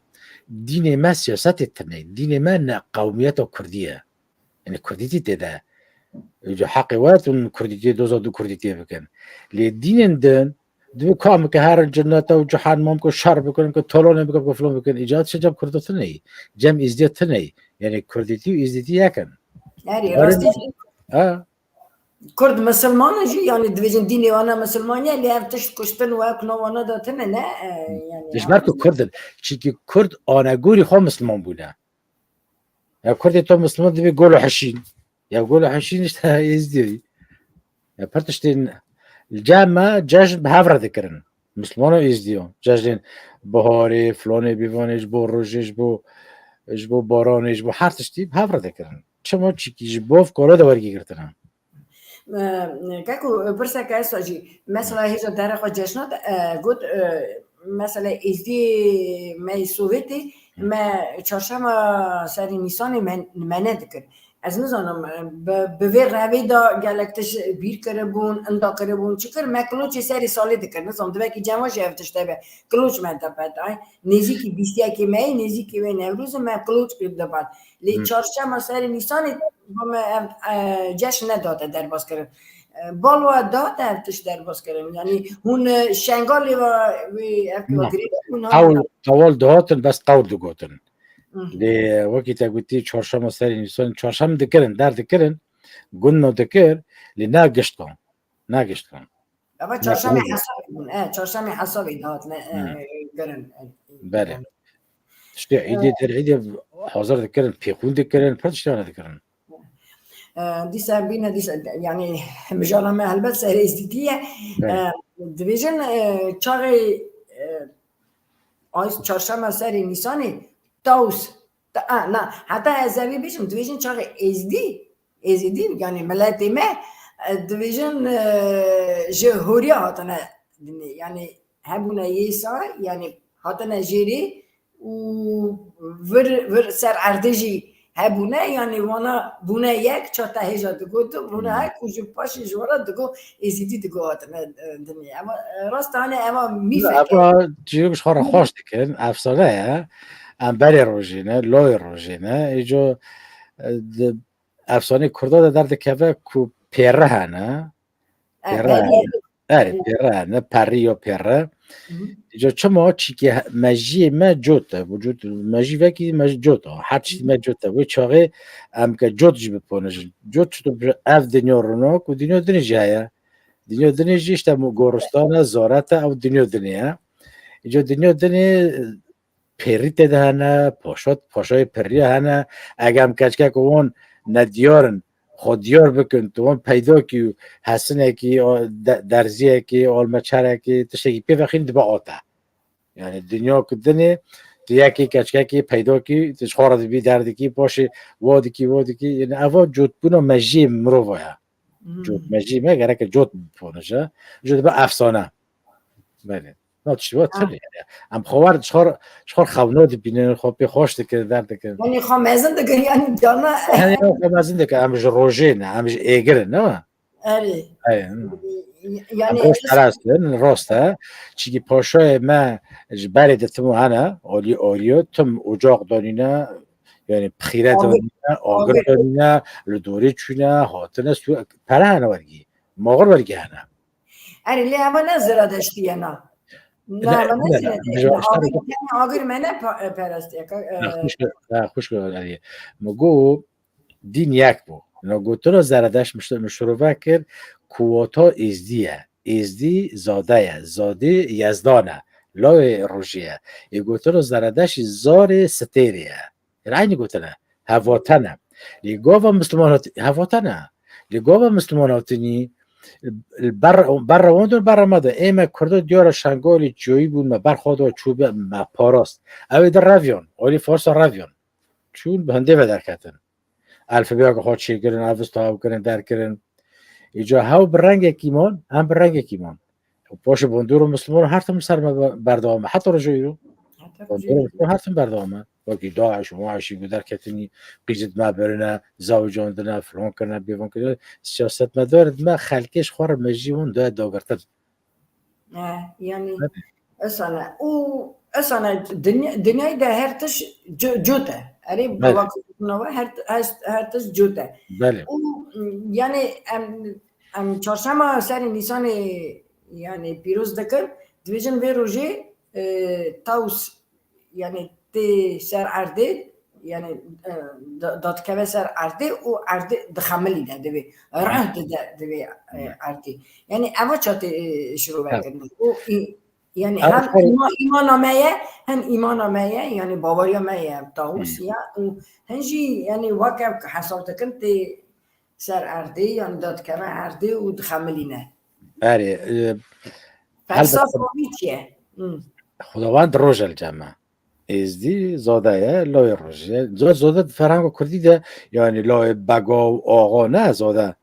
dînê me siyasetê tune ye. Dînê me ne qewmiyeta kurdî ye. Yani kurdîtî tê de. Îca heqê we tun kurdîtiyê doza du kurdîtiyê bikin. Lê dînên din, divê kam ke herin cinnete û cihan mam ku şer bikin, ku talonê bikin, ku filan bikin. Îca tişt cem kurda tune ye. Cem êzdiya tune ye. Yani kurdîtî û êzdîtî yek in. Erê, rastî jî. Ha. Kurd misilman in jî, yani dibêjin dînê wana misilman ye, lê ev tişt kuştin û ev navana de tune ne, e, yani. Ji ber ku kurd in. Çîkî kurd anegorî xwe misilman bûne. Ya kurdê to misilman dibê golo hişîn. Ya golo hişîn işte êzdî. Ya pir tiştên li cem me cejn bi hev re dikirin. Misilman û êzdiyan. Cejnên biharê, filanê bîvanê, ji bo rojê, ji bo, ji bo baranê, ji bo her tiştî bi hev re dikirin. Çima? Çîkî ji bo ev karo de wergî girtine. E, Keko, pirseke esa jî, mesela hêja dere xwe cejna de, e, got, e, mesela êzdî me yê Sovyetê, me çarşema serê Nîsanê me, me nedikir. Ez nizanim, e, bi, bi vê revê de gelek tişt bîr kiribûn, inda kiribûn, çi kir, me kiloçê serê salê dikir. Nizanim, di wekî cema jî ev tişt hebe. Kiloç me dipet. Ay, nêzîkî bîstiyekê me yê, nêzîkî wê Newrozê me kiloç dipet. Lê Hmm. çarşema serê Nîsanê ba me ev, e, ceşn nedate derbas kirin. E, bal we date ev tişt derbas kirin. Yani hûn, e, Şengalê ve wê ev Hmm. girêdayî hûn Qewl, hane qewal dihatin, bes qewl digotin. Hmm. Lê wekî te gotî çarşema serê Nîsanê, çarşem dikirin, der dikirin, gunno dikir, lê ne gişt kan. Ne gişt kan. Eva Ne çarşemê qewl. Hesabê bûn. E, çarşemê hesabê dihatine, e, Hmm. kirin. E, Belê. yani. Tiştê E, îdê der îdê hazir dikirin, pêxûn dikirin, pir tiştane dikirin. E, dîsa bîne, dîsa, yani, mijara me helbet serê êzdîtî ye. Belê. E, dibêjin, e, çaxê, e, ay çarşema serê Nîsanê, taws, ta-, a, na, heta ez evî bêjim, dibêjin çaxê êzdî, êzidî, yani miletê me, e, dibêjin, e, ji horiya hatine dinê, yani hebûne yêsa, yani hatine jêrê û vir, vir ser erdê jî hebûne, yani wana bûne yek, çata hêja digotin, bûne Hmm. her ku ji paşê ji wana digo, êzidî digo hatine, e, dinê. Eva, e, rast hane eva mîfeke. Eva çîrok ji xwe re xweş dikin, efsane ye. Em berê rojê ne, loyê rojê ne. Êco, e, di efsanê Kurda de derdikeve ku pêre hene. E, Pêre pêre. hene. Erê, Evet. pêre hene, perî ya pêre. Hı hı. Îca çima? Çîkî he-, mejiyê me cot e. Vücut, mejî vekî me cot e. Her tiştî me cot e. Wê çaxê em ke cot jî biponijin. Cot çito bi ev dinya ronak û dinya dinê jî heye. Dinya dinê jî işte mu-, goristan e, zaret e, ew dinya dinê ye. Îca dinya dinê pêrî tê de hene, paşa, paşayê piriya hene. Eger em keçkek wan nediyar in, xwe diyar bikin, tu wan peydakî û hesinekî, o, de-, derziyekî, almeçerekî, tiştekî pê vexîn dibe ate. Yani dinya ku dinê, tu yekî keçkekî peydakî, tu ji xwe re dibî derdikî, paşê wa dikî, wa dikî. Yani eva cotbûna mejiyê mirova ye. Hmm. Cot mejî me gereke cot biponije. Ji dibe efsane. Belê. Na tiştî wa Ha. tune yani. Em xwe wer ji xwe, ji xwe xewno dibînin, xwe pê xweş dikin, derdikin. Yani xwe mezin dikin, yani cana. Yani xwe mezin dikin, em ji rojê ne, em ji êgir in, ne? Erê. Erê, hı. Yani Em roj perest in, rast e. Çîkî paşayê me ji berê de tim hene, alî alî, tim ocaq danîne, yani pixîre Agir. danîne, agir Agir. danîne, li dorê çûne, hatine, su-, pere hene wergî. Moxir wergî hene. Erê, lê eva ne Ziradeştî ye na. Na, Ne, eva ne ne, Ziradeştî ne, ye. Agir, agir me ne pa-, e, perestiyeka, e, Ne, xwişk, ne, xwişk, erê. Min got, dîn yek bû. Na gotina Ziradeşt mişt-, min şirove kir, kuwata êzdî ye. Êzdî zade ye. Zadî Yezdan e. Lawê rojê ye. Ê gotina Ziradeştî zarê stêrê ye. Eynî gotine. Hevatene. Lê gava Misliman hat-, hevatene. Lê gava Misliman hatinî, ber, ber wan de, ber me de. Ê me Kurda diyara Şengalê çiyayî bûn, me ber xwe da çû be, me parast. Ew ê de revyan. Alî Farsa revyan. çûn bi hindê ve derketin. Elfebeyeke xwe çêkirin, avista hev kirin, derkirin. Îca hew bi rengekî man, em bi rengekî man. Û paşê bandora Misliman her tim li ser me be-, berdewam e. Heta roja îro. Heta roja bandora îro. Misliman her tim berdewam e. Wekî DAIŞ û MAIŞî ku derketinî, qîzê di me birine, zewicandine, filan kirine, bêvan kirine. Siyasetmedarê di me xelkê ji xwe re mejî wan daye dagirtin. E, yanî, esane. Û esane dinya-, dinyayê de her tişt cu-, cot e. Erê, belê, bava kurdina we her, her, her tişt cot e. Belê. Û, yanî, em, em çarşema serê Nîsanê, yanî, pîroz dikin, dibêjin vê rojê, e, Taws, yanî, tê ser erdê, yanî, e, da-, dadikeve ser erdê û erdê dixemilîne divê. Rih dide divê, e, erdê. Yanî, eva çatê, e, şirove kirin. Û î-, yanî, hem îma-, îmana me ye, hem îmana me ye, yanî, baweriya me ye, Taws ye. Û hin jî, yanî, weke hesab dikin tê ser erdê, yanî, dadikeve erdê û dixemilîne. Erê, e, felsefa wî çi ye? Xwedawend roj e li cem me. Êzdî zade ye, lawê rojê ye. Zade, zade di ferhenga kurdî de, yanî lawê bega û axa ne zade.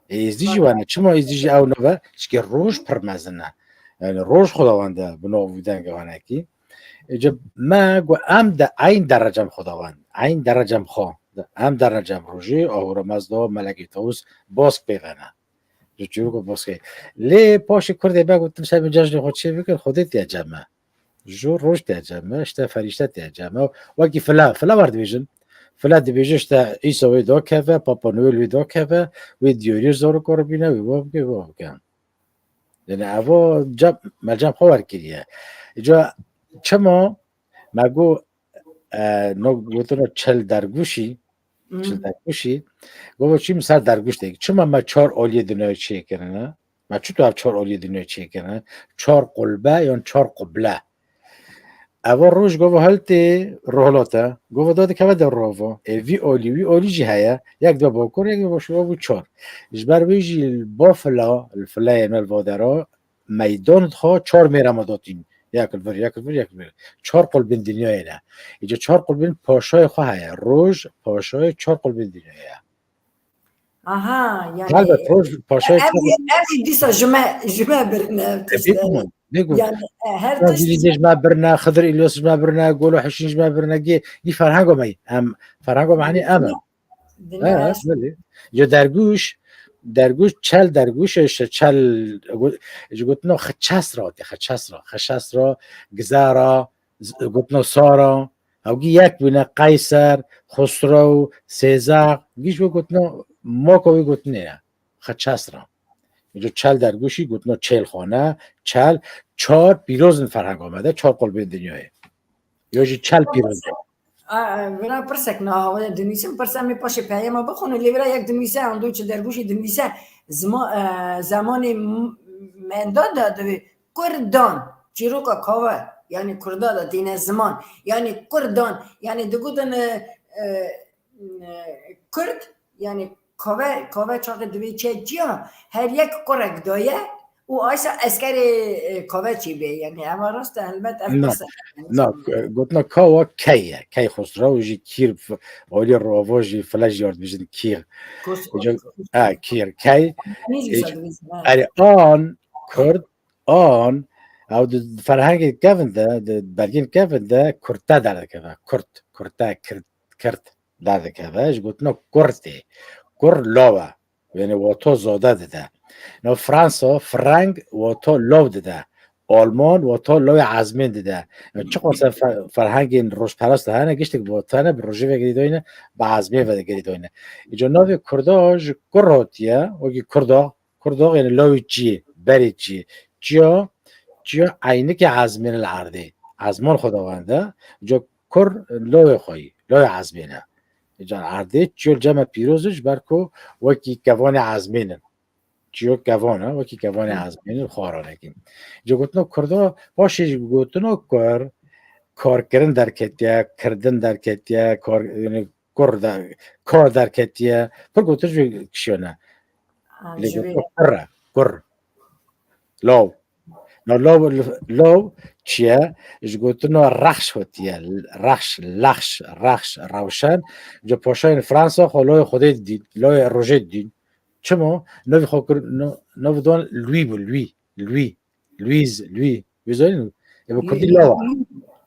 Êzdî jî wene. Çima êzdî jî ew nave? Çikê roj pir mezin e. Yanî roj Xwedawend e, bi nav û dengê wanekî. Êca me got, em de eyn derece em Xwedawend. Eyn derece em xwe. Em derece em rojê, ahura mezda, melekê tawus, bask pê vene. Ji çîroka baskê. Lê paşê kurdê me gotin, "Şevê cejnê xwe çê bikin, Xwedê tê cem me." Ji roj tê cem me, işte ferîşte tê cem me. Wekî file, file wer dibêjin. File dibêje işte Îsa wê dakeve, Papa Noel wê dakeve, wê diyariyê zaroka re bîne, wê wa bike, wê wa bike. Yani eva cem, me cem xwe wer kiriye. Îca çima me got, e, no gotino çel dergûşî, Hmm. Çil dergûşî. Govo çî min ser dergûş de. Çima me çar aliyê dinyayê çêkirine? Me çito ev çar aliyê dinyayê çêkirine? Çar qulbe yan çar quble. Eva roj govo heltê rohlate. Govo da dikeve de rovo. E, vî alî, wî alî jî heye. Yek de bakur, yek de başûr, ev çar. Ji ber wê jî li ba fila, li fileyê me li vadera, meydan xwe çar mêra me datîn. Yek li vir, yek li vir, yek li vir. Çar qulbên dinyayê ne. Îca çar qulbên paşayê xwe heye. Roj paşayê çar qulbên dinyayê ye. Aha, yani, helbet roj paşayê ev, çar ev dîsa ji me, ji me birine, ev tişt. Bêguman, bêguman. Yani, e, her tişt ji me birine, Xidir İlyas ji me birine, Golo Hişîn ji me birine, gê, gî ferhengo me. Em, ferhengo me, hani em. Dinya. He, belê. Ya dergûş, dergûş, çel dergûş, işte çel, gu-, ji gotino xeçes ra, xeçes ra, xeçes ra, gizara, z-, gotino sara, ew gî yek bûne, Qeyser, Xusrew, Sêzax, gî ji bo gotino, moko wî gotinê ye, xeçes ra. Ji çel dergûşî gotino çêlxane, çel, çar pîroz in ferhenga me de, çar qulbên dinyayê. Yo jî çel pîroz e. A, a, vira pirsek na hawaya dinivîsim, pirsa me paşê peyama bixwîne, lê vira yek dinivîse, ando çi dergûşî dinivîse, zima-, e, zemanê m-, menda de divê Kurdan, çîroka kave, yani Kurda de dîne ziman, yani Kurdan, yani digotin, e, e, e, Kurd, yani kave, kave çaxê divê çe ciya, her yek kurek daye, û aysa eskerê, e, kave çî bê, yani eva rast e, helbet ev na, pirse. Na, e, gotina kawa key ye. Key Xusrew jî kîr, f-, alî rava jî file jî yard bijin kîr. Kus-, Ece-, kus-, ha, kîr, key. Nî jî Ece-, sa divîsin, ha. Erê an, Kurd, an, ew di ferhengê kevin de, di belgên kevin de kurte derdikeve. Kurt, kurte, kirt, kirt. Derdikeve, ji gotina kurtê. Kur law e. Yani wato zade dide. No Fransa, frank wato law dide. Alman wato lawê ezmên dide. Yani çiqas fer-, ferhengên rojperest de hene, giştek bi wato hene, bi rojê ve girêdayî ne, bi ezmên ve girêdayî ne. Îca navê Kurda ji kur hatiye, wekî Kurda, Kurda yani lawê çiyê, berê çiyê. Çiya, çiya eynikê ezmên li erdê. Ezman Xwedawend e. Îca kur lawê xwe yî, lawê ezmên e. Îca erdê çiyo li cem me pîroz e, ji ber ku wekî kevanê ezmên in. Çiyo kevan e, wekî kevanê ezmên in, xwaranekî. Îca gotina Kurda, paşê jî gotina kur, karkirin derketiye, kirdin derketiye, kar, yani kur de, kar derketiye, pir gotin ji kişiyo ne. Ha, lê ji gotina vê kur e, kur. Law. No, law, law çi ye? Ji gotina rexş hatiye. Rexş, lexş, rexş, rewşen. Ji paşayên Fransa xwe loyê Xwedê didîn, loyê rojê didîn. Çima? Navê xwe kir, no, navê dan Louis bû, Louis, Louis, Louise, Louis. Wê zanîn? E, bi kurdî law e.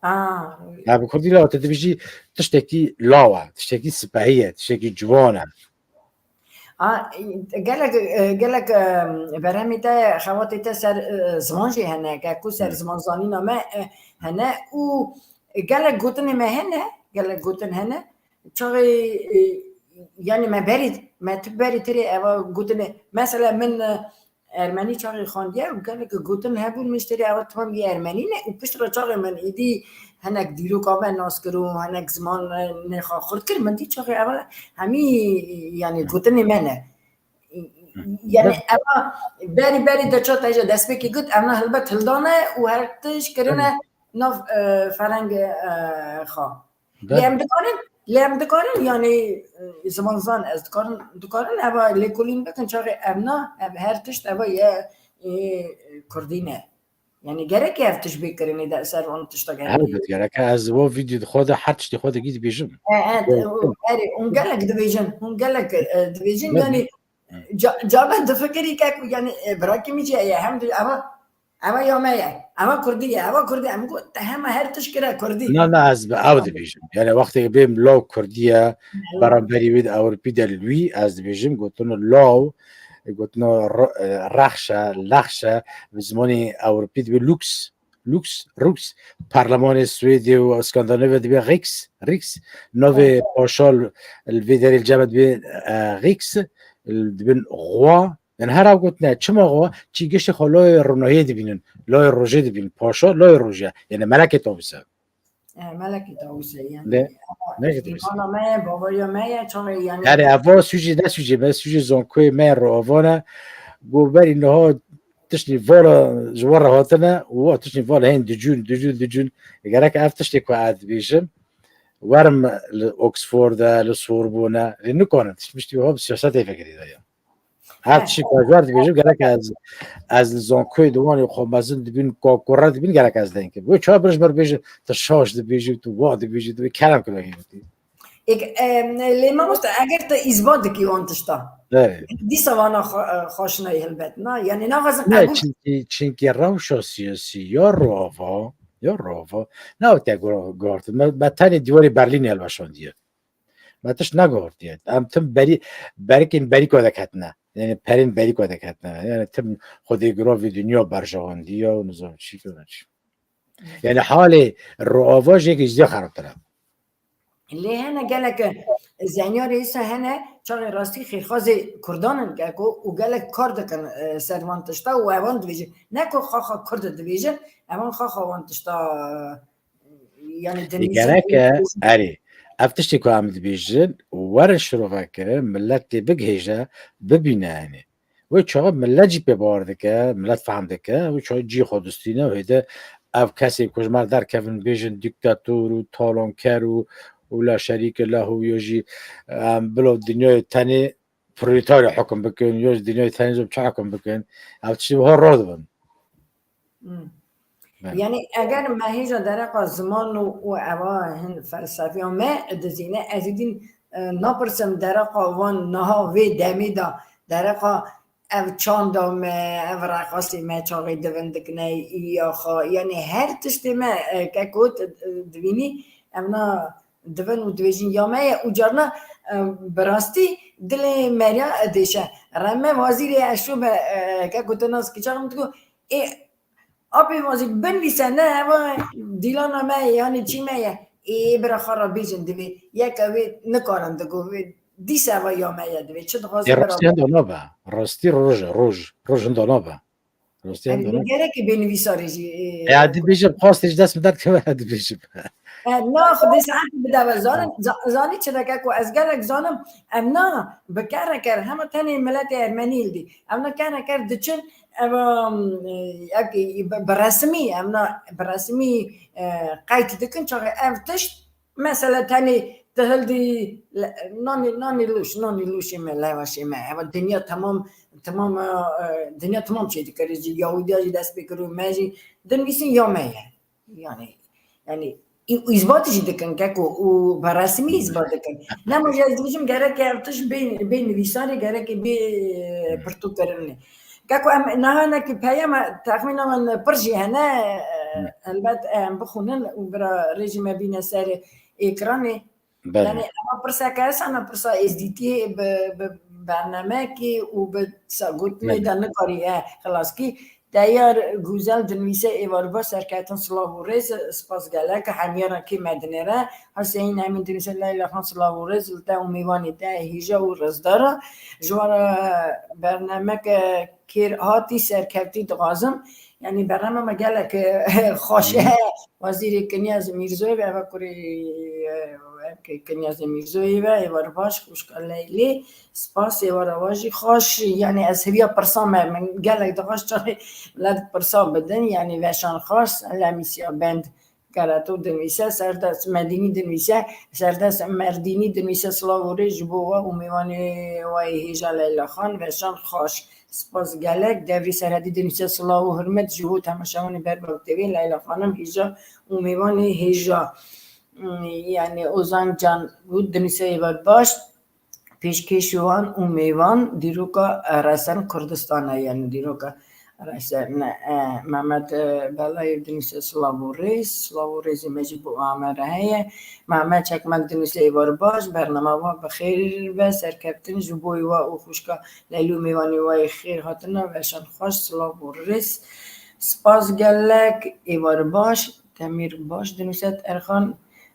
Ah. Ya, bi kurdî law e. Te dibêjî tiştekî law e, tiştekî sipehî ye, tiştekî ciwan e. A, gelek, e, gelek, e, berhemê te, xebatê te ser, e, ziman jî hene, ke ku ser Hmm. zimanzanîna me, e, hene û gelek gotinê me hene, gelek gotin hene. Çaxê, e, yani me berî, me tu berî tirê eva gotinê. Mesela min, e, Ermenî çaxê xandiye û gelek gotin hebûn min ji têrê eva tamam yê Ermenî ne û pişt re çaxê min êdî hinek dîroka me nas kir û hinek zimanê xwe xurt kir, min dî çaxê eva hemî, yani, gotinê me ne. Yani eva berî berî de ço te jî destpêkê got, evna helbet hildane û her tişt kirine nav, e, fereng, e, xwe. Lê em dikarin, lê em dikarin, yani, e, ziman zan ez dikarin, dikarin eva lêkolîn bikin, çaxê evna, ev her tişt eva ye, e, kurdî ne. Yani gerek ev tişt bê kirinê de ser van tişta gerek. Helbet gerek. Ez vo vîdyo xwe de her tiştê xwe de gî dibêjim. E, e, Evet. Erê, hûn gelek dibêjin, hûn gelek, e, dibêjin, Evet. yani, Hı. ca-, ca me difikirî ke ku, yani, e, birakî min jî heye, hem di-, eva, eva ya me ye, eva kurdî ye, eva kurdî ye. Em got, te hema her tişt kire kurdî. Na, na, ez bi ew dibêjim. Yani wextê bêm law kurdî ye, Hı. beramberî wê di Ewropî de li wî, ez dibêjim, gotino law, gotino r-, e, rexş e, lexş e, bi zimanê Ewropî dibe lûks. Lux, Rux, Parlemanê Swêdê û Skandinavya dibe Rix, Rix. Navê Evet. paşa li, li vê derê li cem dibe, e, Rix, li dibin Roi. Yani her ev gotine, çima Roi? Çi giştê xwe loyê ronahiyê dibînin, loyê rojê dibînin. Paşa loyê rojê. Yani melekê tavuse. E, melekê tavuse yani. Ne? Ama Ne gidip îmana me ye, baweriya me ye, çaxê yani. Yani eva sujê ne sujê me, sujê zonkoyê me ye, roavane. Goberî niha tiştî vala ji we re hatine û wa tiştî vala hên dicûn, dicûn, dicûn. Gerek ev tiştê ku ez dibêjim, werim li Oxford e, li Sorbonne e, lê nikarin tişt piştî wiha bi siyasetê vekirî de ye. Her He. tiştî ku ez wer dibêjim, gerek ez, ez li zankoyê di wanê xwe mezin dibîn, kakure dibîn, gerek ez leng kim. Wê çawa bir ji me re bêje, tu şaş dibêjî, tu wa dibêjî, tu kerem kir wekî gotî. Êk, em, lê mamoste, eger te îsbat dikî wan tişta, Evet. dîsa vana xwe-, xweş nayê helbet, na? Yani naxwazin Ne, qebûl çinkî, çinkî rewşa siyasî ya roava, ya roava, ne wekî gor-, guhartin. Me, me tenê dîwarê Berlînê hilweşandiye. Me tişt neguhartiye. Em tim berî, berikên berîka deketine. Yani perên berîka deketine. Yani tim xwedê girovî dinya berjewandiye û nizam çi kir çi. Yani halê roava jêkî ji dê xerabtir e. Lê hene gelek zenyarê îsa hene, çaxê rastî xêrxwazê Kurdan in, gelek û gelek kar dikin, e, ser van tişta û ewan dibêjin. Ne ku xaxa Kurd dibêjin, ewan xaxa van tişta, e, yani Ê, dinivîsin. Gerek e, erê. Ev tiştê ku em dibêjin, werin şirove kirin, millet tê bigihêje, bibîne yani. Wê çawa millet jî pê bawer dike, millet fehm dike, wê çawa cî xwe distîne û hêde ev kesê ku ji me derkevin bêjin dîktator û talonker û, û la şerîke lehu ya jî, em, bila dinyayê tenê proletarya hukum bikin, ya jî dinyayê tenê jî çi hukum bikin, ev tiştê wiha radibin. Hmm. Belê. Yani eger me hêja dereqa ziman û, û eva hin felsefiya me dizîne, ez êdî, e, napirsim dereqa wan niha vê demê de, dereqa ev çanda me, ev reqasê me çaxê divin dikine, ya xwe, yani her tiştê me, e, ke ku, e, divînî, ev na divin û dibêjin ya me ye û carna, e, bi rastî dilê meriya dêşe. Reme wazîrê eşo be, e, ke ku tu nas kiçax min digo, ê, apê wazîr binivîse, ne, eva dîlana me ye, yani çî me ye. Ê, bira xwe re bêjin divê. Yeke wê nikarin digo, wê dîse eva ya me ye divê. Çi dixwaze Ê, bira rastî henda nabe. Rastî roj e, roj. Roj henda nabe. Rastî Yani henda nabe. Gerek e bê nivîsarê jî, e, Ya dibêjim, qastê ji dest min derdikeve dibêjim. E, na, xwedê saetê bide we. Zanin, za-, zanî çi dike ku ez gelek zanim, em na, bi kerre ker, hema tenê miletê Ermenî li dî. Em na kerre ker diçin, ev, em, e, ev, e, bi, bi resmî, em na bi resmî, e, qeyd dikin, çaxê ev tişt, mesela tenê Te hildî le-, nanî, nanî lûş, nanî lûşê me, levaşê me. Eva dinya temam, temam, e, dinya temam çê dikir. Jî Yahudiya jî dest pê kir û me jî dinivîsin ya me ye. Yani, yani î-, îzbatî jî dikin keko û bi resmî îzbat dikin. Nema jî ez dibêjim gerek ev tişt bê, bê nivîsarê, gerek bê, e, pirtûkirinê. Keko em niha nekî peyama texmîna min pir jî hene, e, elbet em bixwînin û bira rê jî me bîne ser êkranê. Belê. Yani ema pirseke esana pirsa êzdîtiyê bi, bi bernamekî û bi sa gotinê Belê. de nikarî e xilaskî. Teyar Guzel dinivîse êvar baş serketin silav û rêz, spas gelek hemiya re kê me dinêre. Huseyîn Emîn dinivîse Leyla Xan silav û rêz li te û mêvanê te hêja û rêzdara. Ji wan re bernameke kêr hatî serkevtî dixwazim. Yani bername me gelek, e, xweş e. Wezîrê Kinyaz Mîrzoyê ve, eva kurê, e, Kinyazê Mîrzoyê ve, êvar baş, xwişka Leylê, spas, êvara we jî xweş. Yani ez hêviya pirsa me, min gelek dixwaş çaxê milet pirsa bidin, yani veşan xweş, Lemîsya Bend Karato dinivîse, Serdest Medînî dinivîse, Serdest Merdînî dinivîse, silav û rê ji bo we û mêvanê we yê hêja Leyla Xan, veşan xweş. Spas gelek. Devrî Serhedî dinivîse, silav û hurmet ji bo temaşevanê Berbak T V, Leyla Xanim hêja û mêvanê hêja. Hmm, yani Ozan Can Gûd dinivîse êvar baş. Pêşkêşî wan û mêvan dîroka resen Kurdistan e, yani dîroka resen, e, Mehmet, e, Belayê dinivîse silav û rêz, silav û rêzê me jî bo Amer re heye. Mehmet Çekmek dinivîse êvar baş, bernama we bi xêr ve serkeftin ji bo we û xwişka Leyla û mêvanê we yê xêr hatina, veşan xweş, silav û rêz. Spas gelek, êvar baş. Temîr Baş dinivîse Erxan,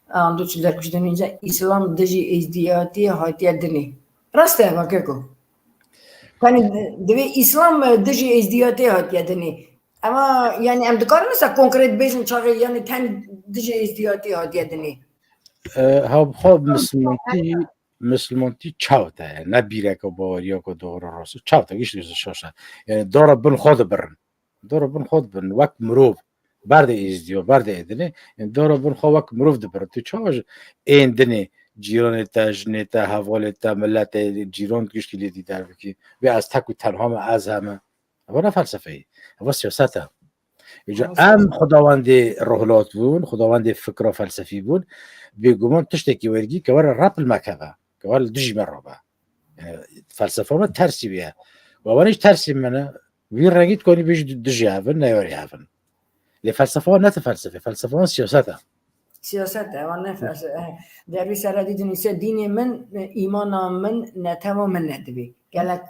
Ando çi derkuş dinivîse, Îslam dijî êzdiyatiyê hatiye dinê. Rast e, eva keko. Yani divê Îslam dijî êzdiyatiyê hatiye dinê. Ama yani em dikarin mesela konkret bêjin çaxê yani tenê dijî êzdiyatiyê hatiye dinê. E, ha, ha, misilmantî, misilmantî çawa te ye? Ne bîreke, baweriyeke doğru rast. Çawa te, gişt şaşa. Yani dora bin xwe dibirin. Dora bin xwe dibin wek mirov. Berdê êzdiyo, berdê êdinê. Ên dora bin xwe wek mirov dibin. Tu çawa ji ên dinê cîranê te, jinê te, hevalê te, miletê cîran giştî lê dîdar bikî? Vê ez tek û tenha me, ez heme. Ewa ne felsefeyî. Ewa siyaset e. Îca em xwedawendê rohlat bûn, xwedawendê fikra felsefî bûn. Bêguman tiştekî wergî ke were rep li me keve. Ke were li dijî me rabe. Yani, felsefa me tersî bûye. Wa wan hiç tersî me ne. Wî rengî dikonî bêjî dijî hev in, neyarî hev in. Lê felsefa wan ne ti felsefe, felsefa wan siyaset e. Siyaset e, wan ne felsefe. Dervî Seredî dinivîse dînê min, îmana min, netewa min nedibê. Gelek,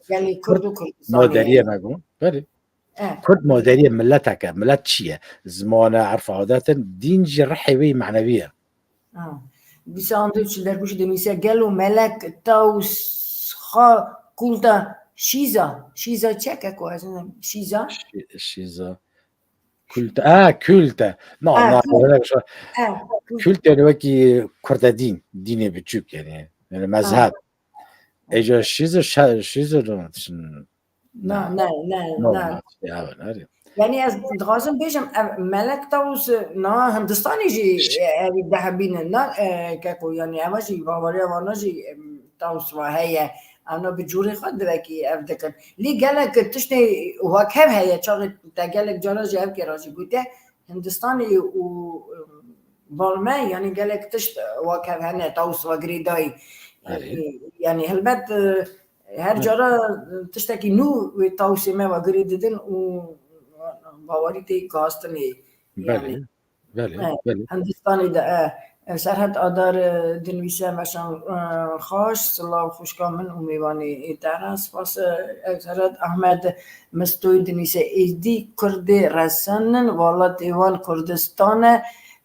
gelê Kurd û Kurdistanê. Moderiye me got. Belê. E. Kurd moderiye miletek e. Milet çi ye? Ziman e, erf adet in, dîn jî rihê wê manevî ye. Ha. Dîsa Ando çi derkuş dinivîse, gelo melek Taws xwe kulta şîza. Şîza çi ye keko, ez nizanim. Şîza? Şî-, şîza. Kulta. Ha, kulte. Na, ha, na, kult. Öyle bir şey. Ha, kult. Kult yani wekî kurdedîn, dînê biçûk yani. Yani mezheb. Ha. Êca şîza, şa-, şîza, Na, na, na, na. Yani ez dixwazim bêjim, ev Melek Tawus, na Hindistanê jî, e, ev dihebînin, na, e, keko, yani eva jî baweriya wana jî, em, Tawus va heye. Evna bi cûrê xwe divekî ev dikin. Lê gelek tiştê wekhev heye, çaxê te gelek cara jî ev kêra jî gotiye. Hindistanê û, em, bal me, yani gelek tişt wekhev hene, Tawus va girêdayî. Erê. E, yani helbet, e, Her cara tiştekî nû wê Tawusê me ve girê didin û bawerî tê guhastinê. Belê, yani, belê, e, belê. Hindistanê de, e, e, Serhet Adar, e, dinivîse meşan, e, xaş, silav xwişka min û mêvanê ê te re. Spas, e, e, Serhet Ahmed Mistoy dinivîse êzdî kurdê resen in, welatê wan Kurdistan e,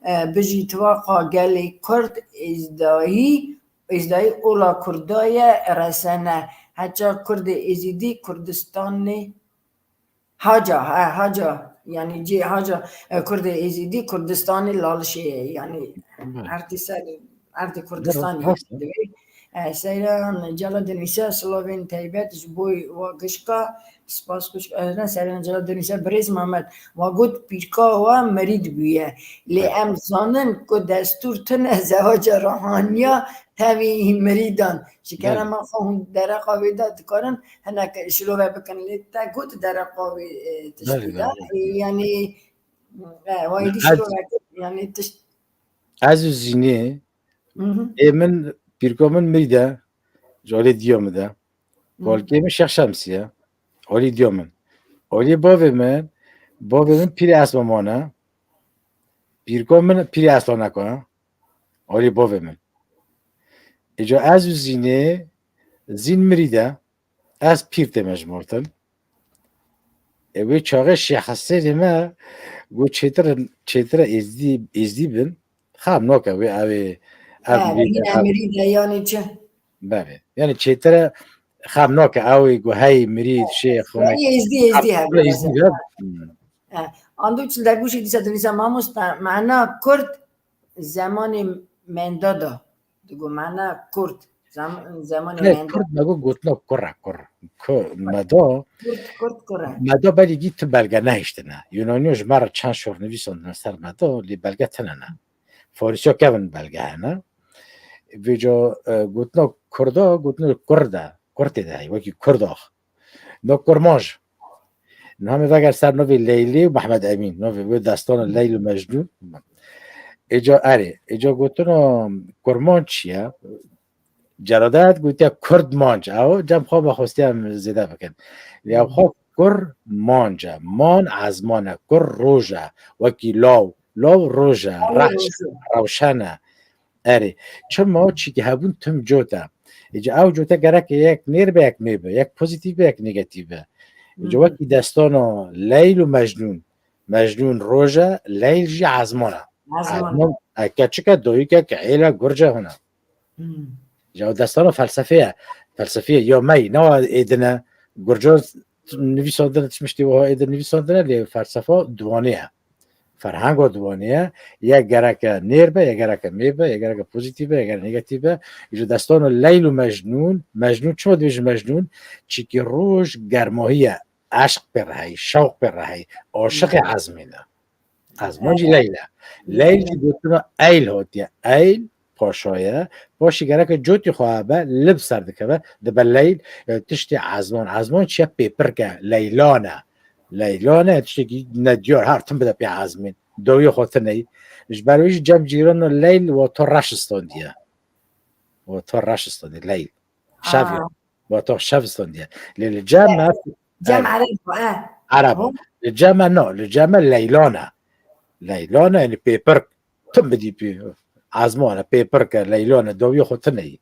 e, bijî tifaqa gelê kurd êzdayî. Êzdayî ola Kurda ye, resene. Heça Kurdê Êzîdî Kurdistanê. Haca, he, haca. Yani cê haca, e, Kurdê Êzîdî Kurdistanê Lalişê ye. Yani erdî ser, erdî Kurdistanê. Rast e. Divê, E, Seyran Cela dinivîse, silavên taybet ji bo wa gişka, spas xweş, e, ne, Seyran Cela dinivîse, birêz Mehmet, wa got pîrka wa mirîd bûye. Lê Evet. em zanin ku destûr tune zewaca ruhaniya tevî mirîdan. Ji Evet. kerema xwe hûn dereqa wê de dikarin hinek şilove bikin. Lê te got dereqa wê, e, tiştî Belê, de. belê. E, yanî, e, wa êdî Ez şilove, yanî tişt- Ez û Zînê, Mhm. ê min, pîrka min mirî de, ji alî diya min de. Mhm. Kalkê min Şêx Şemsî ye, alî diya min. Alî bavê min, bavê min pîrê esma mane. Pîrka min pîrê esma neka, alî bavê min. Îca ez û Zînê, Zîn mirî de, ez pîr tême jimortin. E, wê çaxê Şêx Hesênê me got çêtir, çêtir êzdî, êzdî bin. Xam nake wê ew ê, ev Ha, mirî de, yine ev mirî de yanî çi? Belê. Yanî çêtir e, xam nake ew ê got hey mirîd, şêx, Yanî êzdî, êzdî Ev hev êzdî be. Hmm. Ha. Ando çil dergûşî dîsa dinivîse mamosta, mena kurd zemanê menda da. Digo mena kurd. Zam-, zemanê Ne, menda. Kurd me got gotina kur e, kur. Ku, me da. Kurd, kurd kur e. Me da belî gî tu belge nehiştine. Yunaniyo ji me re çend şor nivîsandine ser me da, lê belge tine ne. Farisiyo kevin belge hene. Vêca, e, gotina kurda, gotina kurd e. Kurtê de heye, wekî kurdax. No kurmanc. Niha me veger ser novê Leylê û Mehmed Emîn. Novê wê destana Leyl û Mecnûn. Êca erê, êca gotina kurmanc çi ye? Celadet gotiye kurd manc. Ew cem xwe me xwestiye em zêde bikin. Lê ew xwe kur manc e. Man ezman e. Kur roj e. Wekî law. Law roj e. Law Rehş e. Roj e. Rewşen e. Erê. Çima? Çîkî hebûn tim cot e. Îca ew cote gerek yek nêr be, yek mê be, yek pozîtîf be, yek negatîf be. Îca Hmm. wekî destana Leyl û Mecnûn. Mecnûn roj e, Leyl jî ezman e. Ezman. Ezman, e, keçik e, doyik e, kihêl e, gurc e, hûn e. Hmm. Ya destana felsefê ye. Felsefê ye, ya me yî, ne wa êdine, gurca nivîsandine, tişmiştê wiha êdin nivîsandine, lê felsefa diwanê ye. Ferhenga diwanê ye, ye gereke nêr be, ye gereke mê be, ye gereke pozîtîf be, ye gereke negatîf be. Ji destana Leyl û Mecnûn, Mecnûn, çima dibêjin Mecnûn? Çikî roj germahî ye, eşq pê re heyî, şewq pê re heyî, aşiqê ezmî ne. Ezman jî Leyl e. Leyl jî gotina eyl hatiye. Eyl, paşa ye. Paşî gereke cotî xwe hebe, li bi ser dikeve, dibe Leyl, e, tiştê ezman. Ezman çi ye? Pêpirk e, leylan e. Leylan e, tiştekî nediyar, her tim bide pê ezmîn. Dawiyê xwe tune yî. Ji ber wê jî cem cîrana Leyl wata reş standiye. Wata reş standiye, Leyl. Şev ya. Aa. Wata şev standiye. Lê li cem me Cem Ereb, e. Ereb. Ho. Li cem me no, li cem me leylan e. Leylan e, yanî pêpirk. Tim bidî pê. Ezman e, pêpirk e, leylan e, dawiyê xwe tune yî.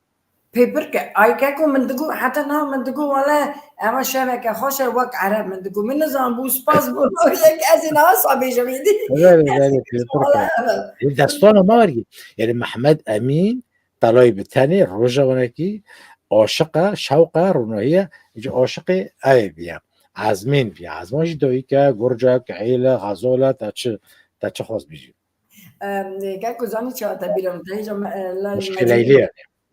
Pêpirk e. Ay keko min digo, heta niha min digo, wele, eva şeveke xweş e, wek Ereb min digo. Min nizan bû, spas bû. Yek ez ê niha sa bêjim êdî. Belê, belê, pêpirk e. Wele, evet. Ê, destana me wergî. Yanî Mehmed Emîn, Telayî bi tenê, roja winekî, aşiq e, şewq e, ronahî ye, îca aşiqê ew ê bîye. Ezmên bîye. Ezman jî dawîk e, gurc e, kihêl e, xezal e, te çi, te çi xwest bêjî. Em, keko zanî çawa te bîra min, te hêja me, e, Lal Mecnûn Leylê got,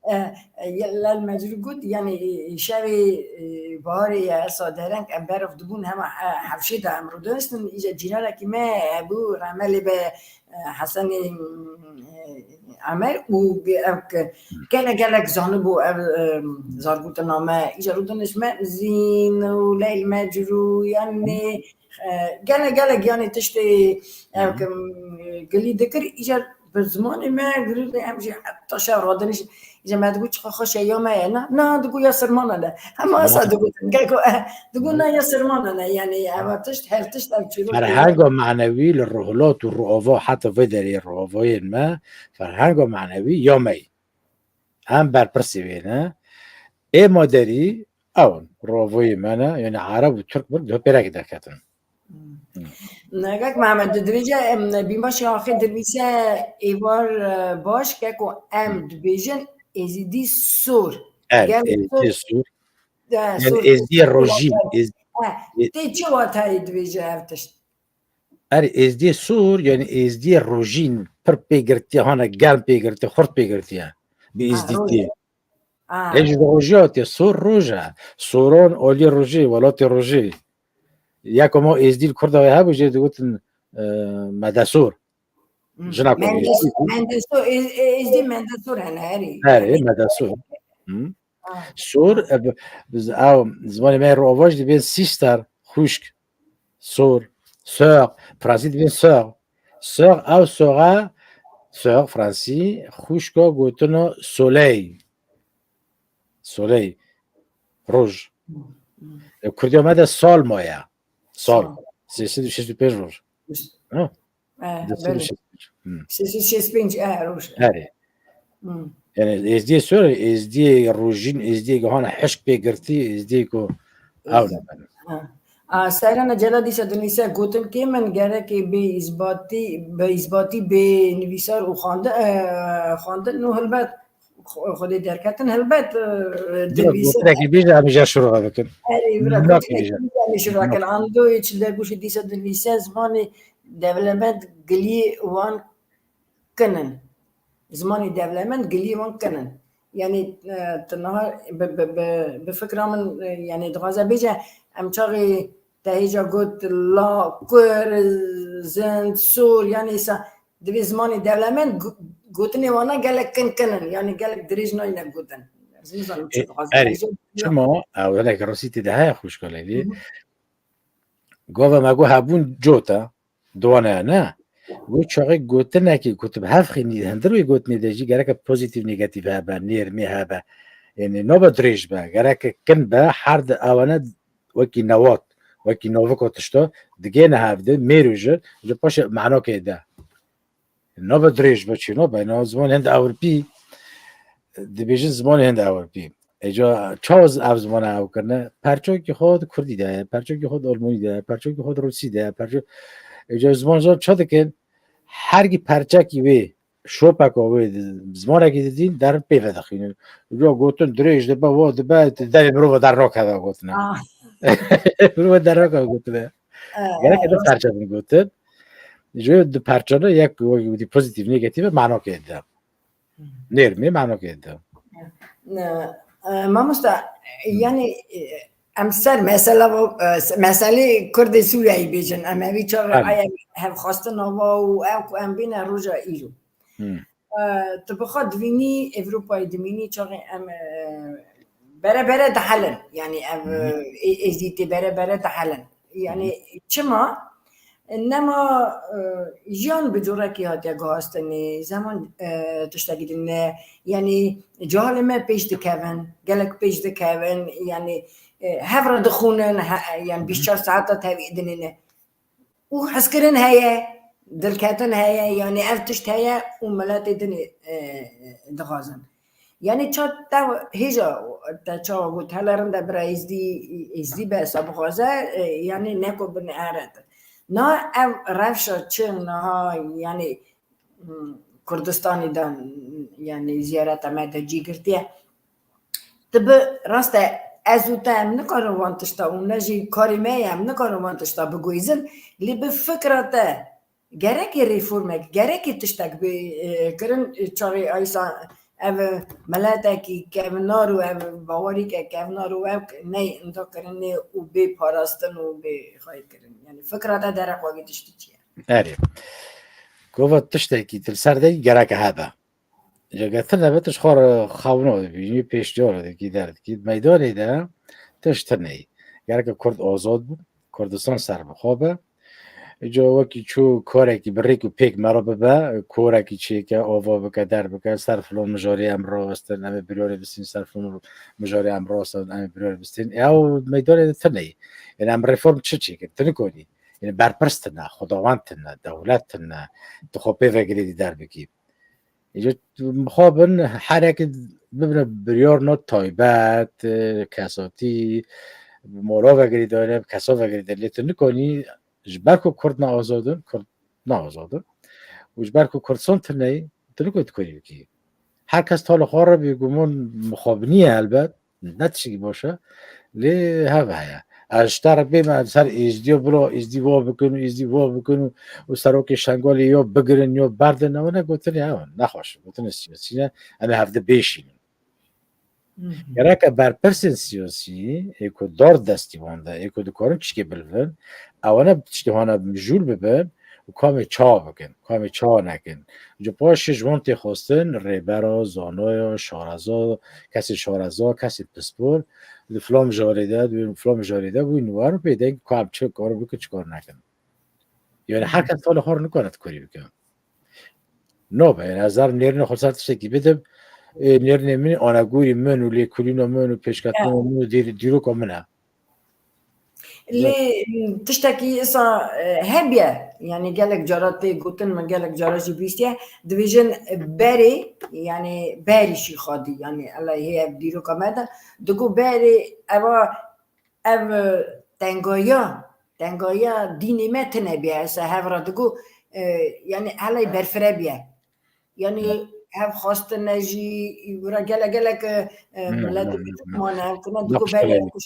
yani. E, e, Lal Mecnûn got, yani, e, şevê, e, baharê ye, esa dereng, em berf dibûn, hema, e, hewşê de em rûdiniştin, îca cîranekî me hebû, rehme lê be, e, Hesenê, e, Emer û ev ke-, gelek gelek zanibû ev, e, zargotina me. Îca rûdiniş me Zîn û Leyl Mecrû, yanî, e, gelek gelek, yanî tiştê ev ke, gilî dikir, îca bi zimanê me girî em jî heta şev radiniş, îca me digot çiqa xweş e ya me ye, na, na digot ya sirmana ne. Hema esa digotin, keko, e, digot na ya sirmana ne, yanî ev tişt, her tişt ev çîrok. Ferhenga manewî li Rihlat û Rojava heta vê derê Rojavayên me, ferhenga manewî ya me ye. Em berpirsê wê ne. Ê ma derî ew in. Rojavayê me ne. Yanî Ereb û Tirk bin di pêrekê derketin. Hmm. Hmm. Kek Mehmet, tu dibêje, em, bînbaşê axê dinivîse êvar, e, baş, keko em Hmm. dibêjin Êzidî sor. Er, Gel Êzidî sor. Sor. E, Yanî sor, Êzidî sor, rojîn. Sor. Êz-, Ha, ê- tê çi watayê dibêje ev tişt? Erê, êzdiyê sor, yanî êzdiyê rojîn, pir pê girtiye, hane germ pê girtiye, xurt pê girtiye. Bi Ha, êzdîtiyê. roj. Hê jî di rojê hatiye, sor roj e. Soran aliyê rojê, welatê rojê. Ya ku ma êzdî li Kurda wê hebû, jê digotin, e, Medesor. Jina ku êzdî bû. Mendeso, ê-, ê-, êzdî Mendesor hene, herî. Herî, Medesor. Hı. Sor, e, bi-, biz, ew, zimanê me rojava jî dibên sister, xwişk. Sor, sœur, fransî dibên sœur. Sœur, ew soxa, sœur, fransî, xwişka gotino soleil. Soleil, roj. E, Kurdiya me de sal maye. Sal. Sal. Sê sed û şêst û pênc roj. Ha? Eh, Deh sed û şêst û pênc. Hmm. Sê sed û şêst û pênc, eh, roj. Herê. Hmm. Yani êzdiyê sor, êzdiyê rojîn, êzdiyê gihana hişk pê girtî, êzdiyê ku ew ne. Ha. A, Serena Celal dîsa dinivîse, gotin kê min gerekê bê îzbatî, bi îzbatî bê nivîsar û xwandi-, e, xwandin û helbet xwe-, xwedê derketin, helbet, e, dinivîse. Gotinekî bêje em îja şiroxe bikin. Erê, bira, gotinekî bêje em îja şiroxe bikin. Ando yê çil dergûşê dîsa dinivîse, zimanê dewlemend giliyê wan kin in. Zimanê dewlemend giliyê wan kin in. Yani, e, tu niha bi, bi, bi, bi fikra min, e, yani dixwaze bêje, em çaxê te hêja got la, kur, zind, sor, yani sa, divê zimanê dewlemend gu-, gotinê wana gelek kin kin in. Yani gelek dirêj nayne gotin. Ez nizanim çi dixwaze bêje. Çima? Ew hinek rosî tê de heye xwişka Leylî. Gava me got hebûn cot e. Di wan e ne. Wê çaxê gotinekî ku tu bi hev xînî, hundir wê gotinê de jî gereke pozîtîf, negatîf hebe, nêrmî hebe. Yanî nabe dirêj be, gereke kin be, her di ewane wekî newat, wekî navika tişta digêne hev de, mêr û jin, ji paşê manokê de. Nabe dirêj be, çi nabe, na zimanê hin Ewropî, dibêjin zimanê hin Ewropî. Êca çawa z-, ev zimana ew kirine? Perçokî xwe di kurdî de ye, perçokî xwe di almanî de ye, perçokî xwe di rûsî de ye, perço-, êca ziman jan ça dikin? Hergî perçekî wê, şopeka wê di, zimanekî didîn, derin pê vedixînin. Êca gotin dirêj dibe, wa dibe, devê mirova dernakeve gotine. Ah. Mirova dernakeve gotine. Eh, gerek eh, di rast. Perçe bin gotin. Ji di perçe de yek wekî pozîtîf, negatîf e, manokê de. Nêrmê manokê de. Ne, e, mamosta, yani, e, em ser mesela, e, meselê Kurdê Sûriyeyê bêjin, em evî çaxê, evet, aya hevxwestin ava û ew ku em bîne roja îro. Hmm. E, tu bi xwe dibînî, Ewropayê dimînî, çaxê em, e, bere bere dihelin. Yani ev, e, ê-, êzîtê bere bere dihelin. Yani çima? Nema, e, jiyan bi corekî hatiye guhastinê, zeman, e, tiştekî din e. Yani cehalê me pêş dikevin, gelek pêş dikevin, yani, e, hev re dixwînin, he-, yani bîst çar saeta tevî dinêne. Û hezkirin heye, dilketin heye, yani ev tişt heye û miletê din ê, e, dixwazin. Yani ça te hêja te çawa got, hele rinde bira êzdî, êzdî be, sa bixwaze, e, yani neko binêre. Na ev rewşa çi niha, yani, hmm, Kurdistanê de, yani ziyareta me de cî girtiye. Tu bi rast e, ez û te em nikarin wan tişta û ne jî karê me ye, em nikarin wan tişta biguhîzin, lê bi fikra te gerekê reformek, gerekê tiştek bê, e, kirin, e, çaxê aysa ev miletekî kevnar û ev bawerîke kevnar û ev ney inda kirinê û bê parastin û bê xayirkirin. Yani fikra te dereq wekî tiştî çi ye? Erê. Gova tiştekî tu li ser de gereke hebe. Ji gel tune be tu ji xwe re xewna dibînî, pêşniyar dikî, derdikî. Di meydanê de tu ji tune yî. Gereke Kurd azad bû, Kurdistan serbixwe be. Îca wekî çû karekî bi rêk û pêk me re bibe, korekî çêke, ava bike, derbike, ser filan mijarê em rawestin, em ê biryarê bistîn, ser filan mijarê em rawestin, em ê biryarê bistîn. Ew meydanê de tune yî. Yani em reform çi çêkin? Tu nikarî. Yani berpirs tune, xwedawend tune, dewlet tune, tu xwe pê ve girêdî derbikî. Îca mixabin herek bibine biryar na taybet, e, kesatî, bi mala ve girêdayne, bi kesa ve girêdayne. Lê tu nikanî ji ber ku Kurd ne azad in, Kurd ne azad in. Û ji ber ku Kurdistan tune yî, tu nikarî tu karî bikî. Her kes tala xwe re bêguman mixabinî ye helbet. Ne tiştekî baş e. Lê hev heye. Ez ji te re bême, em ser êzdiya bila êzdî wa bikin û êzdî wa bikin û, û serokê Şengalê ya bigirin ya berdin, ew ne gotinê ew in. Nexweş in. Gotinê siyasî ne. Em ê hevdi bêşînin. Gereke berpirsên siyasî ê ku dar destî wan de, ê ku dikarin tiştê bilivin, ewana tiştê wana mijûl bibin û kamê çawa bikin, kamê çawa nekin. Ji paşê ji wan tê xwestin rêbera, zanoya, şareza, kesê şareza, kesê pispor, di filan mijarê de, di filan mijarê de bûyî, niwar pêdeng ku em çi kar bikin, çi kar nekin. Yani her kes talê xwe nikare dikorî bike. Nabe, yani ez zarim nêrîna xwe ser tiştekî bidim. Ê, nêrînê min, anagorî min û lêkolîna min û pêşketina min û dîr-, dîroka min e. Lê tiştekî îsa e, hebiye, yani gelek cara tê gotin, min gelek cara jî bîstiye, dibêjin e, berê, yani berî şîxadî, yani ela hê ev dîroka me de, digo berê eva ev e, tengaya, tengaya dînê me tine biye, îsa hev re digo, e, yani helay berfire biye. Yani hev xwestine jî, wira gelek gelek e, e, Hmm, miletê hmm, hmm, hmm. Mane, hev tine digo Naqşbend. Berê kuş.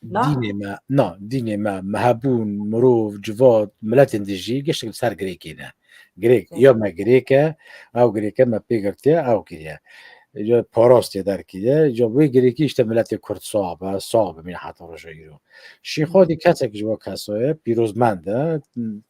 Na? Dînê me, na, dînê me, mehebûn, mirov, civat, miletên din jî giştek li ser Grêkê ne. Grêk, Evet. Ya me Grêk e, ew Grêke me pê girtiye, ew kiriye. Ya parastiye derkiriye, ya wê Grêkî işte miletê Kurd sax be, sax bimîne heta roja îro. Şîxo dî kesek ji bo keso ye, pîrozmend e,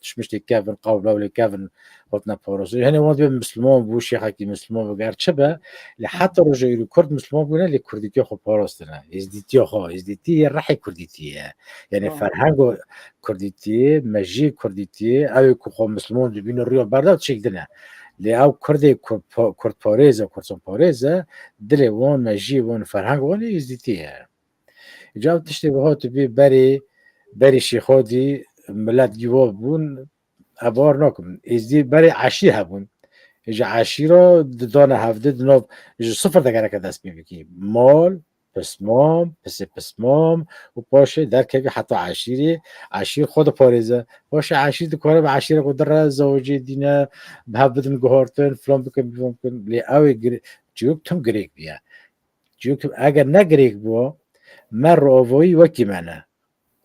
tişmiştê kevin, qewlewlê kevin, hatine parastin. Henê wan dibê Misliman bû, şêxekî Misliman bû, ger çi be, lê heta roja îro Kurd Misliman bûne, lê Kurdîtiya xwe parastine. Êzdîtiya xwe, Êzdîtî yê rehê Kurdîtî ye. Yani Ha. Ferhengo Kurdîtî, mejiyê Kurdîtî, ew ê ku xwe Misliman dibîne rûya berda çêk dine. Lê ew Kurdê Kurd pa-, Kurdparêz e, Kurdstanparêz e, dilê wan, mejiyê wan, ferheng wan ê Êzdîtî ye. Îca ev tiştê wiha tu bê berê, berê şêxadî milet gî wa bûn, ev bar nakim. Êzdî berê eşîr hebûn. Ji eşîra didane hevdî di nav, ji sifir de gereke dest pê bikî. Mal, pismam, pisê pismam û paşê derkevî heta eşîrê, eşîr xwe diparêze. Paşê eşîr dikare bi eşîrê xwe dire, zewicê dîne, bi hev bidin guhartin, filan bikin, filan bikin. Lê ew ê gir-, çîrok tim girêk bûye. Çîrok tim, eger ne girêk bû, me roavayî wekî me ne.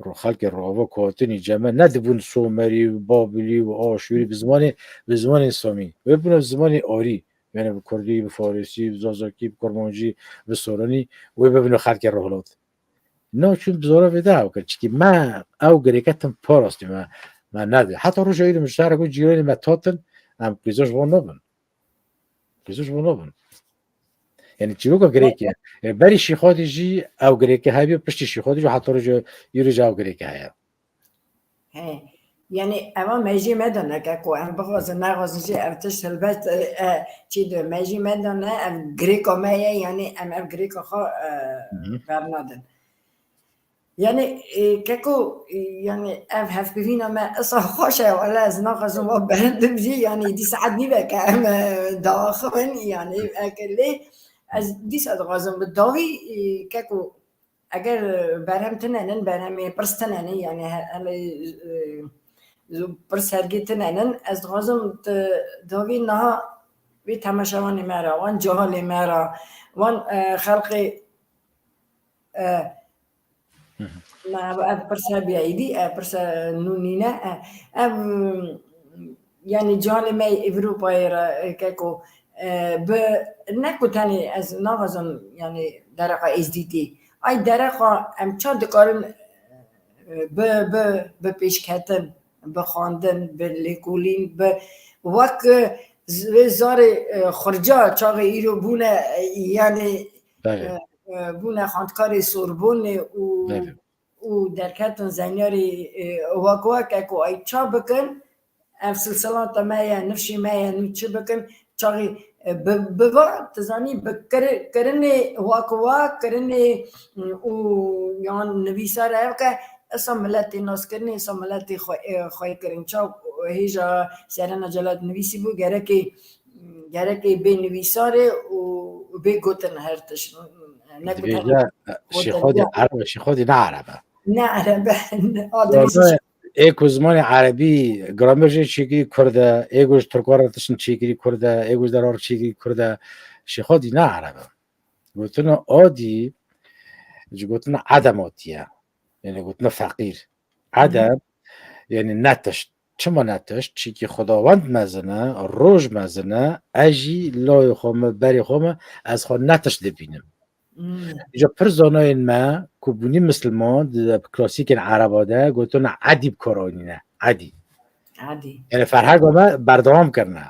Ro-, xelkê roava ku hatinî cem me, ne dibûn Somerî û Babilî û Aşûrî bi zimanê, bi zimanê Samî. Wê bûne bi zimanê Arî. Yani bi Kurdî, bi Farisî, bi Zazakî, bi Kurmancî, bi Soranî, wê bibino xelkê Rojhilat. No, çûn bi zora vê de ew kir. Çikî me ew girêke tim parastî me, me nedi. Heta roja îro min ji şehra ku cîranê me tatin, em qîza ji van nabin. Qîza ji van nabin. Yani çîroka girêk e. E, berî şîxadî jî ew girêke hebiye, piştî şîxadî jî heta roja îro jî ew girêke heye. He. Yani eva mejiyê me de ne ke ku em bixwazin, nexwazin jî ev tişt helbet, e, e, çî de mejiyê me de ne, ev girêka me ye, yani em ev girêka xwe, e, Hı hı. bernadin. Yani, e, keko, e, yani ev hevpêvîna me isa xweş e, wele ez naxwazim wa berindim jî, yani dî saet nîve ke em, e, diaxivin, yani eke lê ez dîsa dixwazim bi dawî, e, keko, eger, e, berhem tune nin, berhemê pirs tune nin, yani he-, hele, e, pirs hergê tune nin, ez dixwazim tu dawî niha wê temaşevanê me re, wan cihalê me re, wan, e, xelqê, e, Hı hı. me ev, ev pirse bîye êdî, ev pirse nû nîne, e, ev, yani cihalê me yê Ewropayê re, e, keko, e, bi, ne ku tenê ez naxwazim, yani dereqa êzdîtî. Ay dereqa em çawa dikarin, e, bi, bi, bi pêşketin, bi xwendin, bi lêkolîn, bi wek, e, z-, zarê, e, xurca çaxê îro bûne, e, yani, Belê. e, e, bûne xwendkarê Sorbonê û, Belê. û derketin zenyarê, e, wek wek e ku ay ça bikin, ev silsilata me ye, nifşê me ye, nû çi bikin, çaxî, e, bi, bi va, tu zanî, bi kiri-, kirinê wek wa, kirinê, mm, û yan nivîsar ev ke, esa miletê naskirinê, esa miletê xwe, e, xweykirin. Çaw hêja Serena Celal nivîsî bû, gerekê, gerekê bê nivîsarê û bê gotin her tişt. Ne ku Dibêje, tenê e, şîxodî Ereb e, şîxodî ne Ereb e. Ne Ereb e, ne Ademî Ê ku zimanê erebî gramer jê çêkirî kurd e, ê ku ji Tirkan re tiştin çêkirî kurd e, ê ku ji deran re çêkirî kurd e, şêxo dî ne ereb e. Gotina adî, ji gotina edem hatiye. Yani gotina feqîr. Edem, yani ne tişt. Çima ne tişt? Çimkî Xwedawend mezin e, roj mezin e, ez jî layê xwe me, berê xwe me, ez xwe ne tişt dibînim. Îca pir zanayên me ku bûnî misilman di klasîkên ereba de gotina edî bi kar anîne. Edî. Edî. Yani ferhenga me berdewam kirine.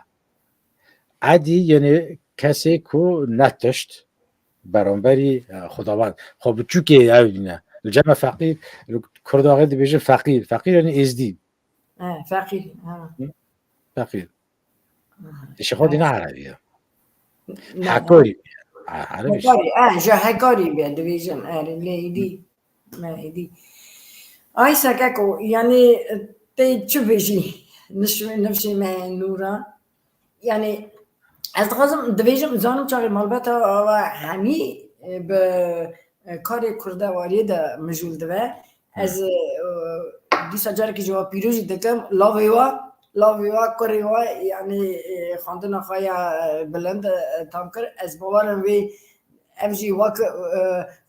Edî yani kesê ku ne tişt beramberî e, xwedawend. Xwe biçûkê ew dîne. Li cem me feqîr, li Kurdaxê dibêjin feqîr. Feqîr yani êzdî. He, feqîr. Ha. Feqîr. Aha. Îşê xwe dîne erebî ye. Ne, Hekarî. Ha, erebî. Hekarî, ha, ji hekarî be, dibêjin, erê, lê êdî, me êdî. Ay sekeko, yani, tê çi bêjî, nişmê, nifşê me nûra. Yani, ez dixwazim, dibêjim, zanim çaxê malbeta ava hemî, e, bi, e, karê kurdewariyê de mijûl dibe. Ez, e, dîsa carekî ji wa pîrozî dikim, lavê wa, lavê wa, kurê wa, yani, e, xwendina xwe ya, e, bilind, e, tam kir. Ez bawerim vê, ev jî wek, e,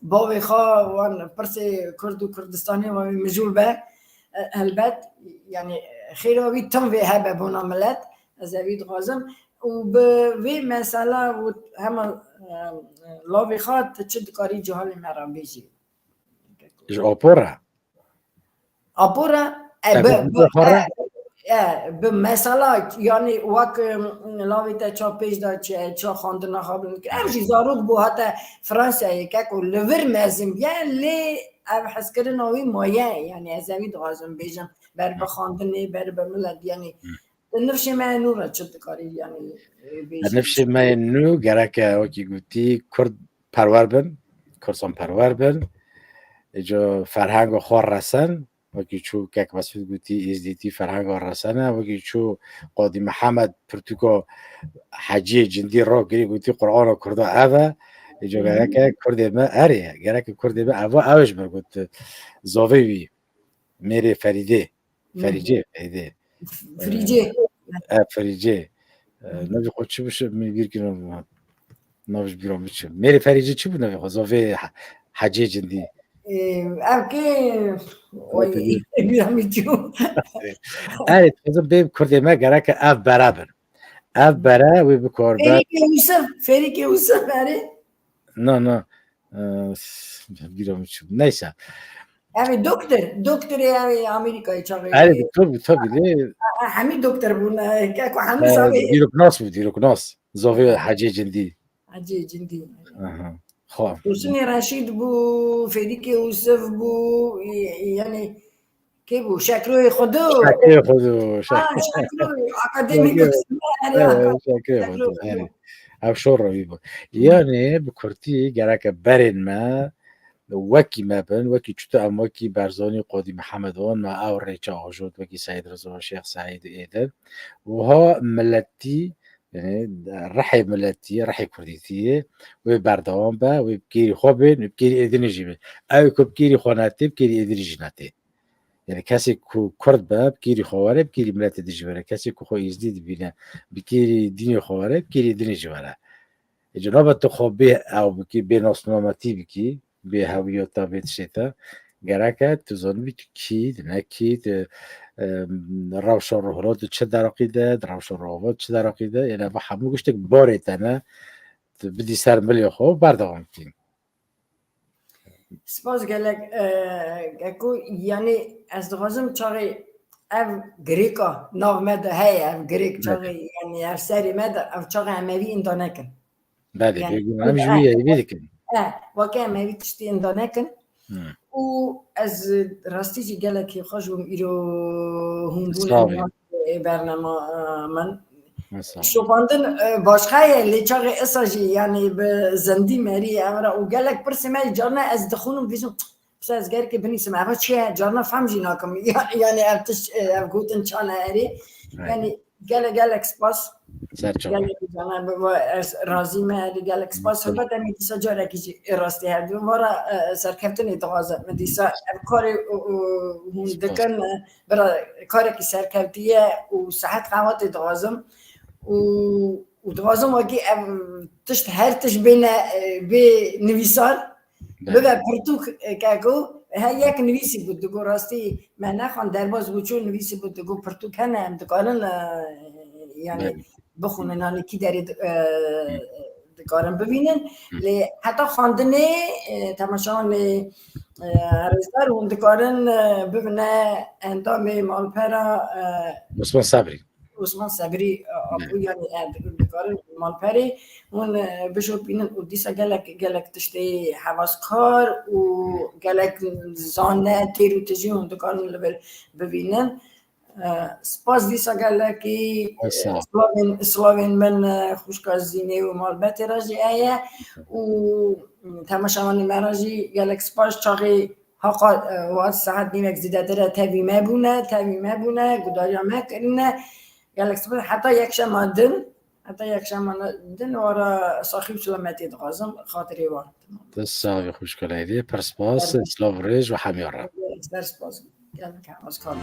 bavê xwe wan pirsê Kurd û Kurdistanê wan mijûl be. E, helbet, yani, xêra wî tim vê hebe bona milet. Ez evî dixwazim. Û bi vê mesela û hema, e, lavê xwe tu çi dikarî cihalê me re bêjî? Ji apor re? Apor re? E, E, bi, bi, bi, bi xwe re? E, e, bi mesela, yani wek, e, lavê te ça pêş de çi, ça xwendina xwe bilind kir. Ev jî zarok bû hate Fransayê, keko li vir mezin bûye, lê ev hezkirina wî maye, yani ez evî dixwazim bêjim, ber bi xwendinê, ber bi milet, yani tu nifşê me nû re çi dikarî, yani, e, bêjî? Nifşê me yên nû gereke wekî gotî Kurd perwer bin, Kursan perwer bin. Îca ferhenga xwe resen, wekî çû Kek Mesûd gotî, êzdîtî ferhenga resene, wekî çû Qadî Mihemed pirtûka Heciyê Cindî rakirî, gotî Qur'ana Kurda ev e. Îca gereke Kurdê me erê, gereke Kurdê me ev, ew ji min got, zavê wî, mêrê Ferîdê. Ferîcê, Ferîdê. Firîcê. E, Firîcê. E, navê xwe çi bişe, min bîr kirin. Nav ji bîra min çi. Mêrê Ferîcê çi bû navê xwe? Zavê He-, Hecê Cindî. E, ev kê, oy, bîra min çû. Erê, dixwazim bê Kurdê me gereke ev bere bin. Ev bere wê bikar be. Ferîkê Ûsif, Ferîkê Ûsif, erê. Na, na. E, bîra min çû. Neyse. Ev ê doktor, doktorê ev ê Amerîkayê çaxê. Erê, doktor bû, tabii, lê Ha, hemî doktor bûn, e, keko hemî e, zavê. dîroknas bû, dîroknas. Zavê Hecê Cindî. Hecê Cindî. Aha. Xwe. Husnê Reşîd bû, Ferîkê Ûsif bû, e, e, yani kê bû? Şekroyê Xwedû. Şekroyê Xwedû. Ha, Şekroyê, akademîk. Şekroyê Xwedû. Erê. Ev şor rewî bû. Yani bi kurtî gereke berên me wekî me bin, wekî çutu em wekî Berzanî, Qadî Mihemed wan me ew rêça ajot, wekî Seîd Riza, Şêx Seîd êdin. Wiha miletî, yani rihê miletî, rihê kurdîtiyê wê berdewam be, wê bi kêrî xwe bên, wê bi kêrî êdinê jî bên. Ew ku bi kêrî xwe netê, bi kêrî êdinê jî netê. Yani kesê ku kurd be, bi kêrî xwe were, bi kêrî miletê din jî were. Kesê ku xwe êzdî dibîne, bi kêrî dînê xwe were, bi kêrî dinê jî were. Îca nabe tu xwe bê ew bikî, bê nasnametî bikî, bê hewiyeta, bê tiştê te. Gereke tu zanibî tu kî, tu ne kî, tu, em, rewşa ruhlo tu çi deraqî de, di rewşa ruhava tu çi deraqî de, yani ev hemû giştek barê te ne, tu bidî ser milê xwe û berdewam bikî. Spas gelek, e, Geko, yani ez dixwazim çaxê ev girêka nav me de heye, ev girêk çaxê, yani ev serê me de, ev çaxê em evî inda nekin. Belê, yani, bêguman em ji wî ye, vê dikin. E, weke em evî tiştî inda nekin. Hmm. Û ez rastî jî gelekî xweş bûm îro hûn bûne. Sağ ol. Ê bernama, e, min. Mesela. Şopandin, e, başqa ye, lê çaxê esa jî, yani bi zendî merî, ev re û gelek pirsê me carna ez dixwînim, vîzim, pisa ez gerkê binîsim, eva çi ye, carna fehm jî nakim. Ya-, yani ev tişt, e, ev gotin çane erê. Aynen. Yani gelek, gelek spas. Ser çawa. Gelek carna bi, bi, ez razî me, erê gelek spas. Tabii. Helbet em ê dîsa carekî jî rastî hevdû. Vara, e, serkeftinê dixwazim. Min dîsa ev karê û, û hûn dikin, e, Bira, karekî serkevtî ye û sihet qewatê dixwazim û, û dixwazim wekî ev tişt, her tişt bêne, e, bê nivîsar, belê, bibe pirtûk, e, keko, he, yek nivîsî bû, digo rastî me nexwend, derbas bû, çû nivîsî bû, digo pirtûk hene, em dikarin, e, yani, belê, bixwînin, yani kî derê di-, e, hı, dikarin bivînin. Lê heta xwendinê, e, temaşevanê, e, rêzdar hûn dikarin, e, bibine endamê malpera, e, Osman Sebrî. Osman Sebrî, e, Apo, yanî, e, dikarin malperê hûn, e, bişopînin û dîsa gelek, gelek tiştê hevaskar û gelek zane, têr û tijî hûn dikarin li vir bivînin. E, spas dîsa gelekî, e, Sağ ol. Slavên, slavên min, e, xwişka Zînê û malbetê re jî heye û temaşevanê me re jî gelek spas. Çaxê haqa, e, wat saet nîvek zêdetir e tevî me bûne, tevî me bûne, gudariya me kirine. Gelek spas. Heta yekşema din, heta yekşema din wara saxî û selametê dixwazim, xatirê wan. Tu sağ ol, xwişka Leylê. Pir spas. Silav û rêz û hemiya re. Ser spas. Gelek hevaskar.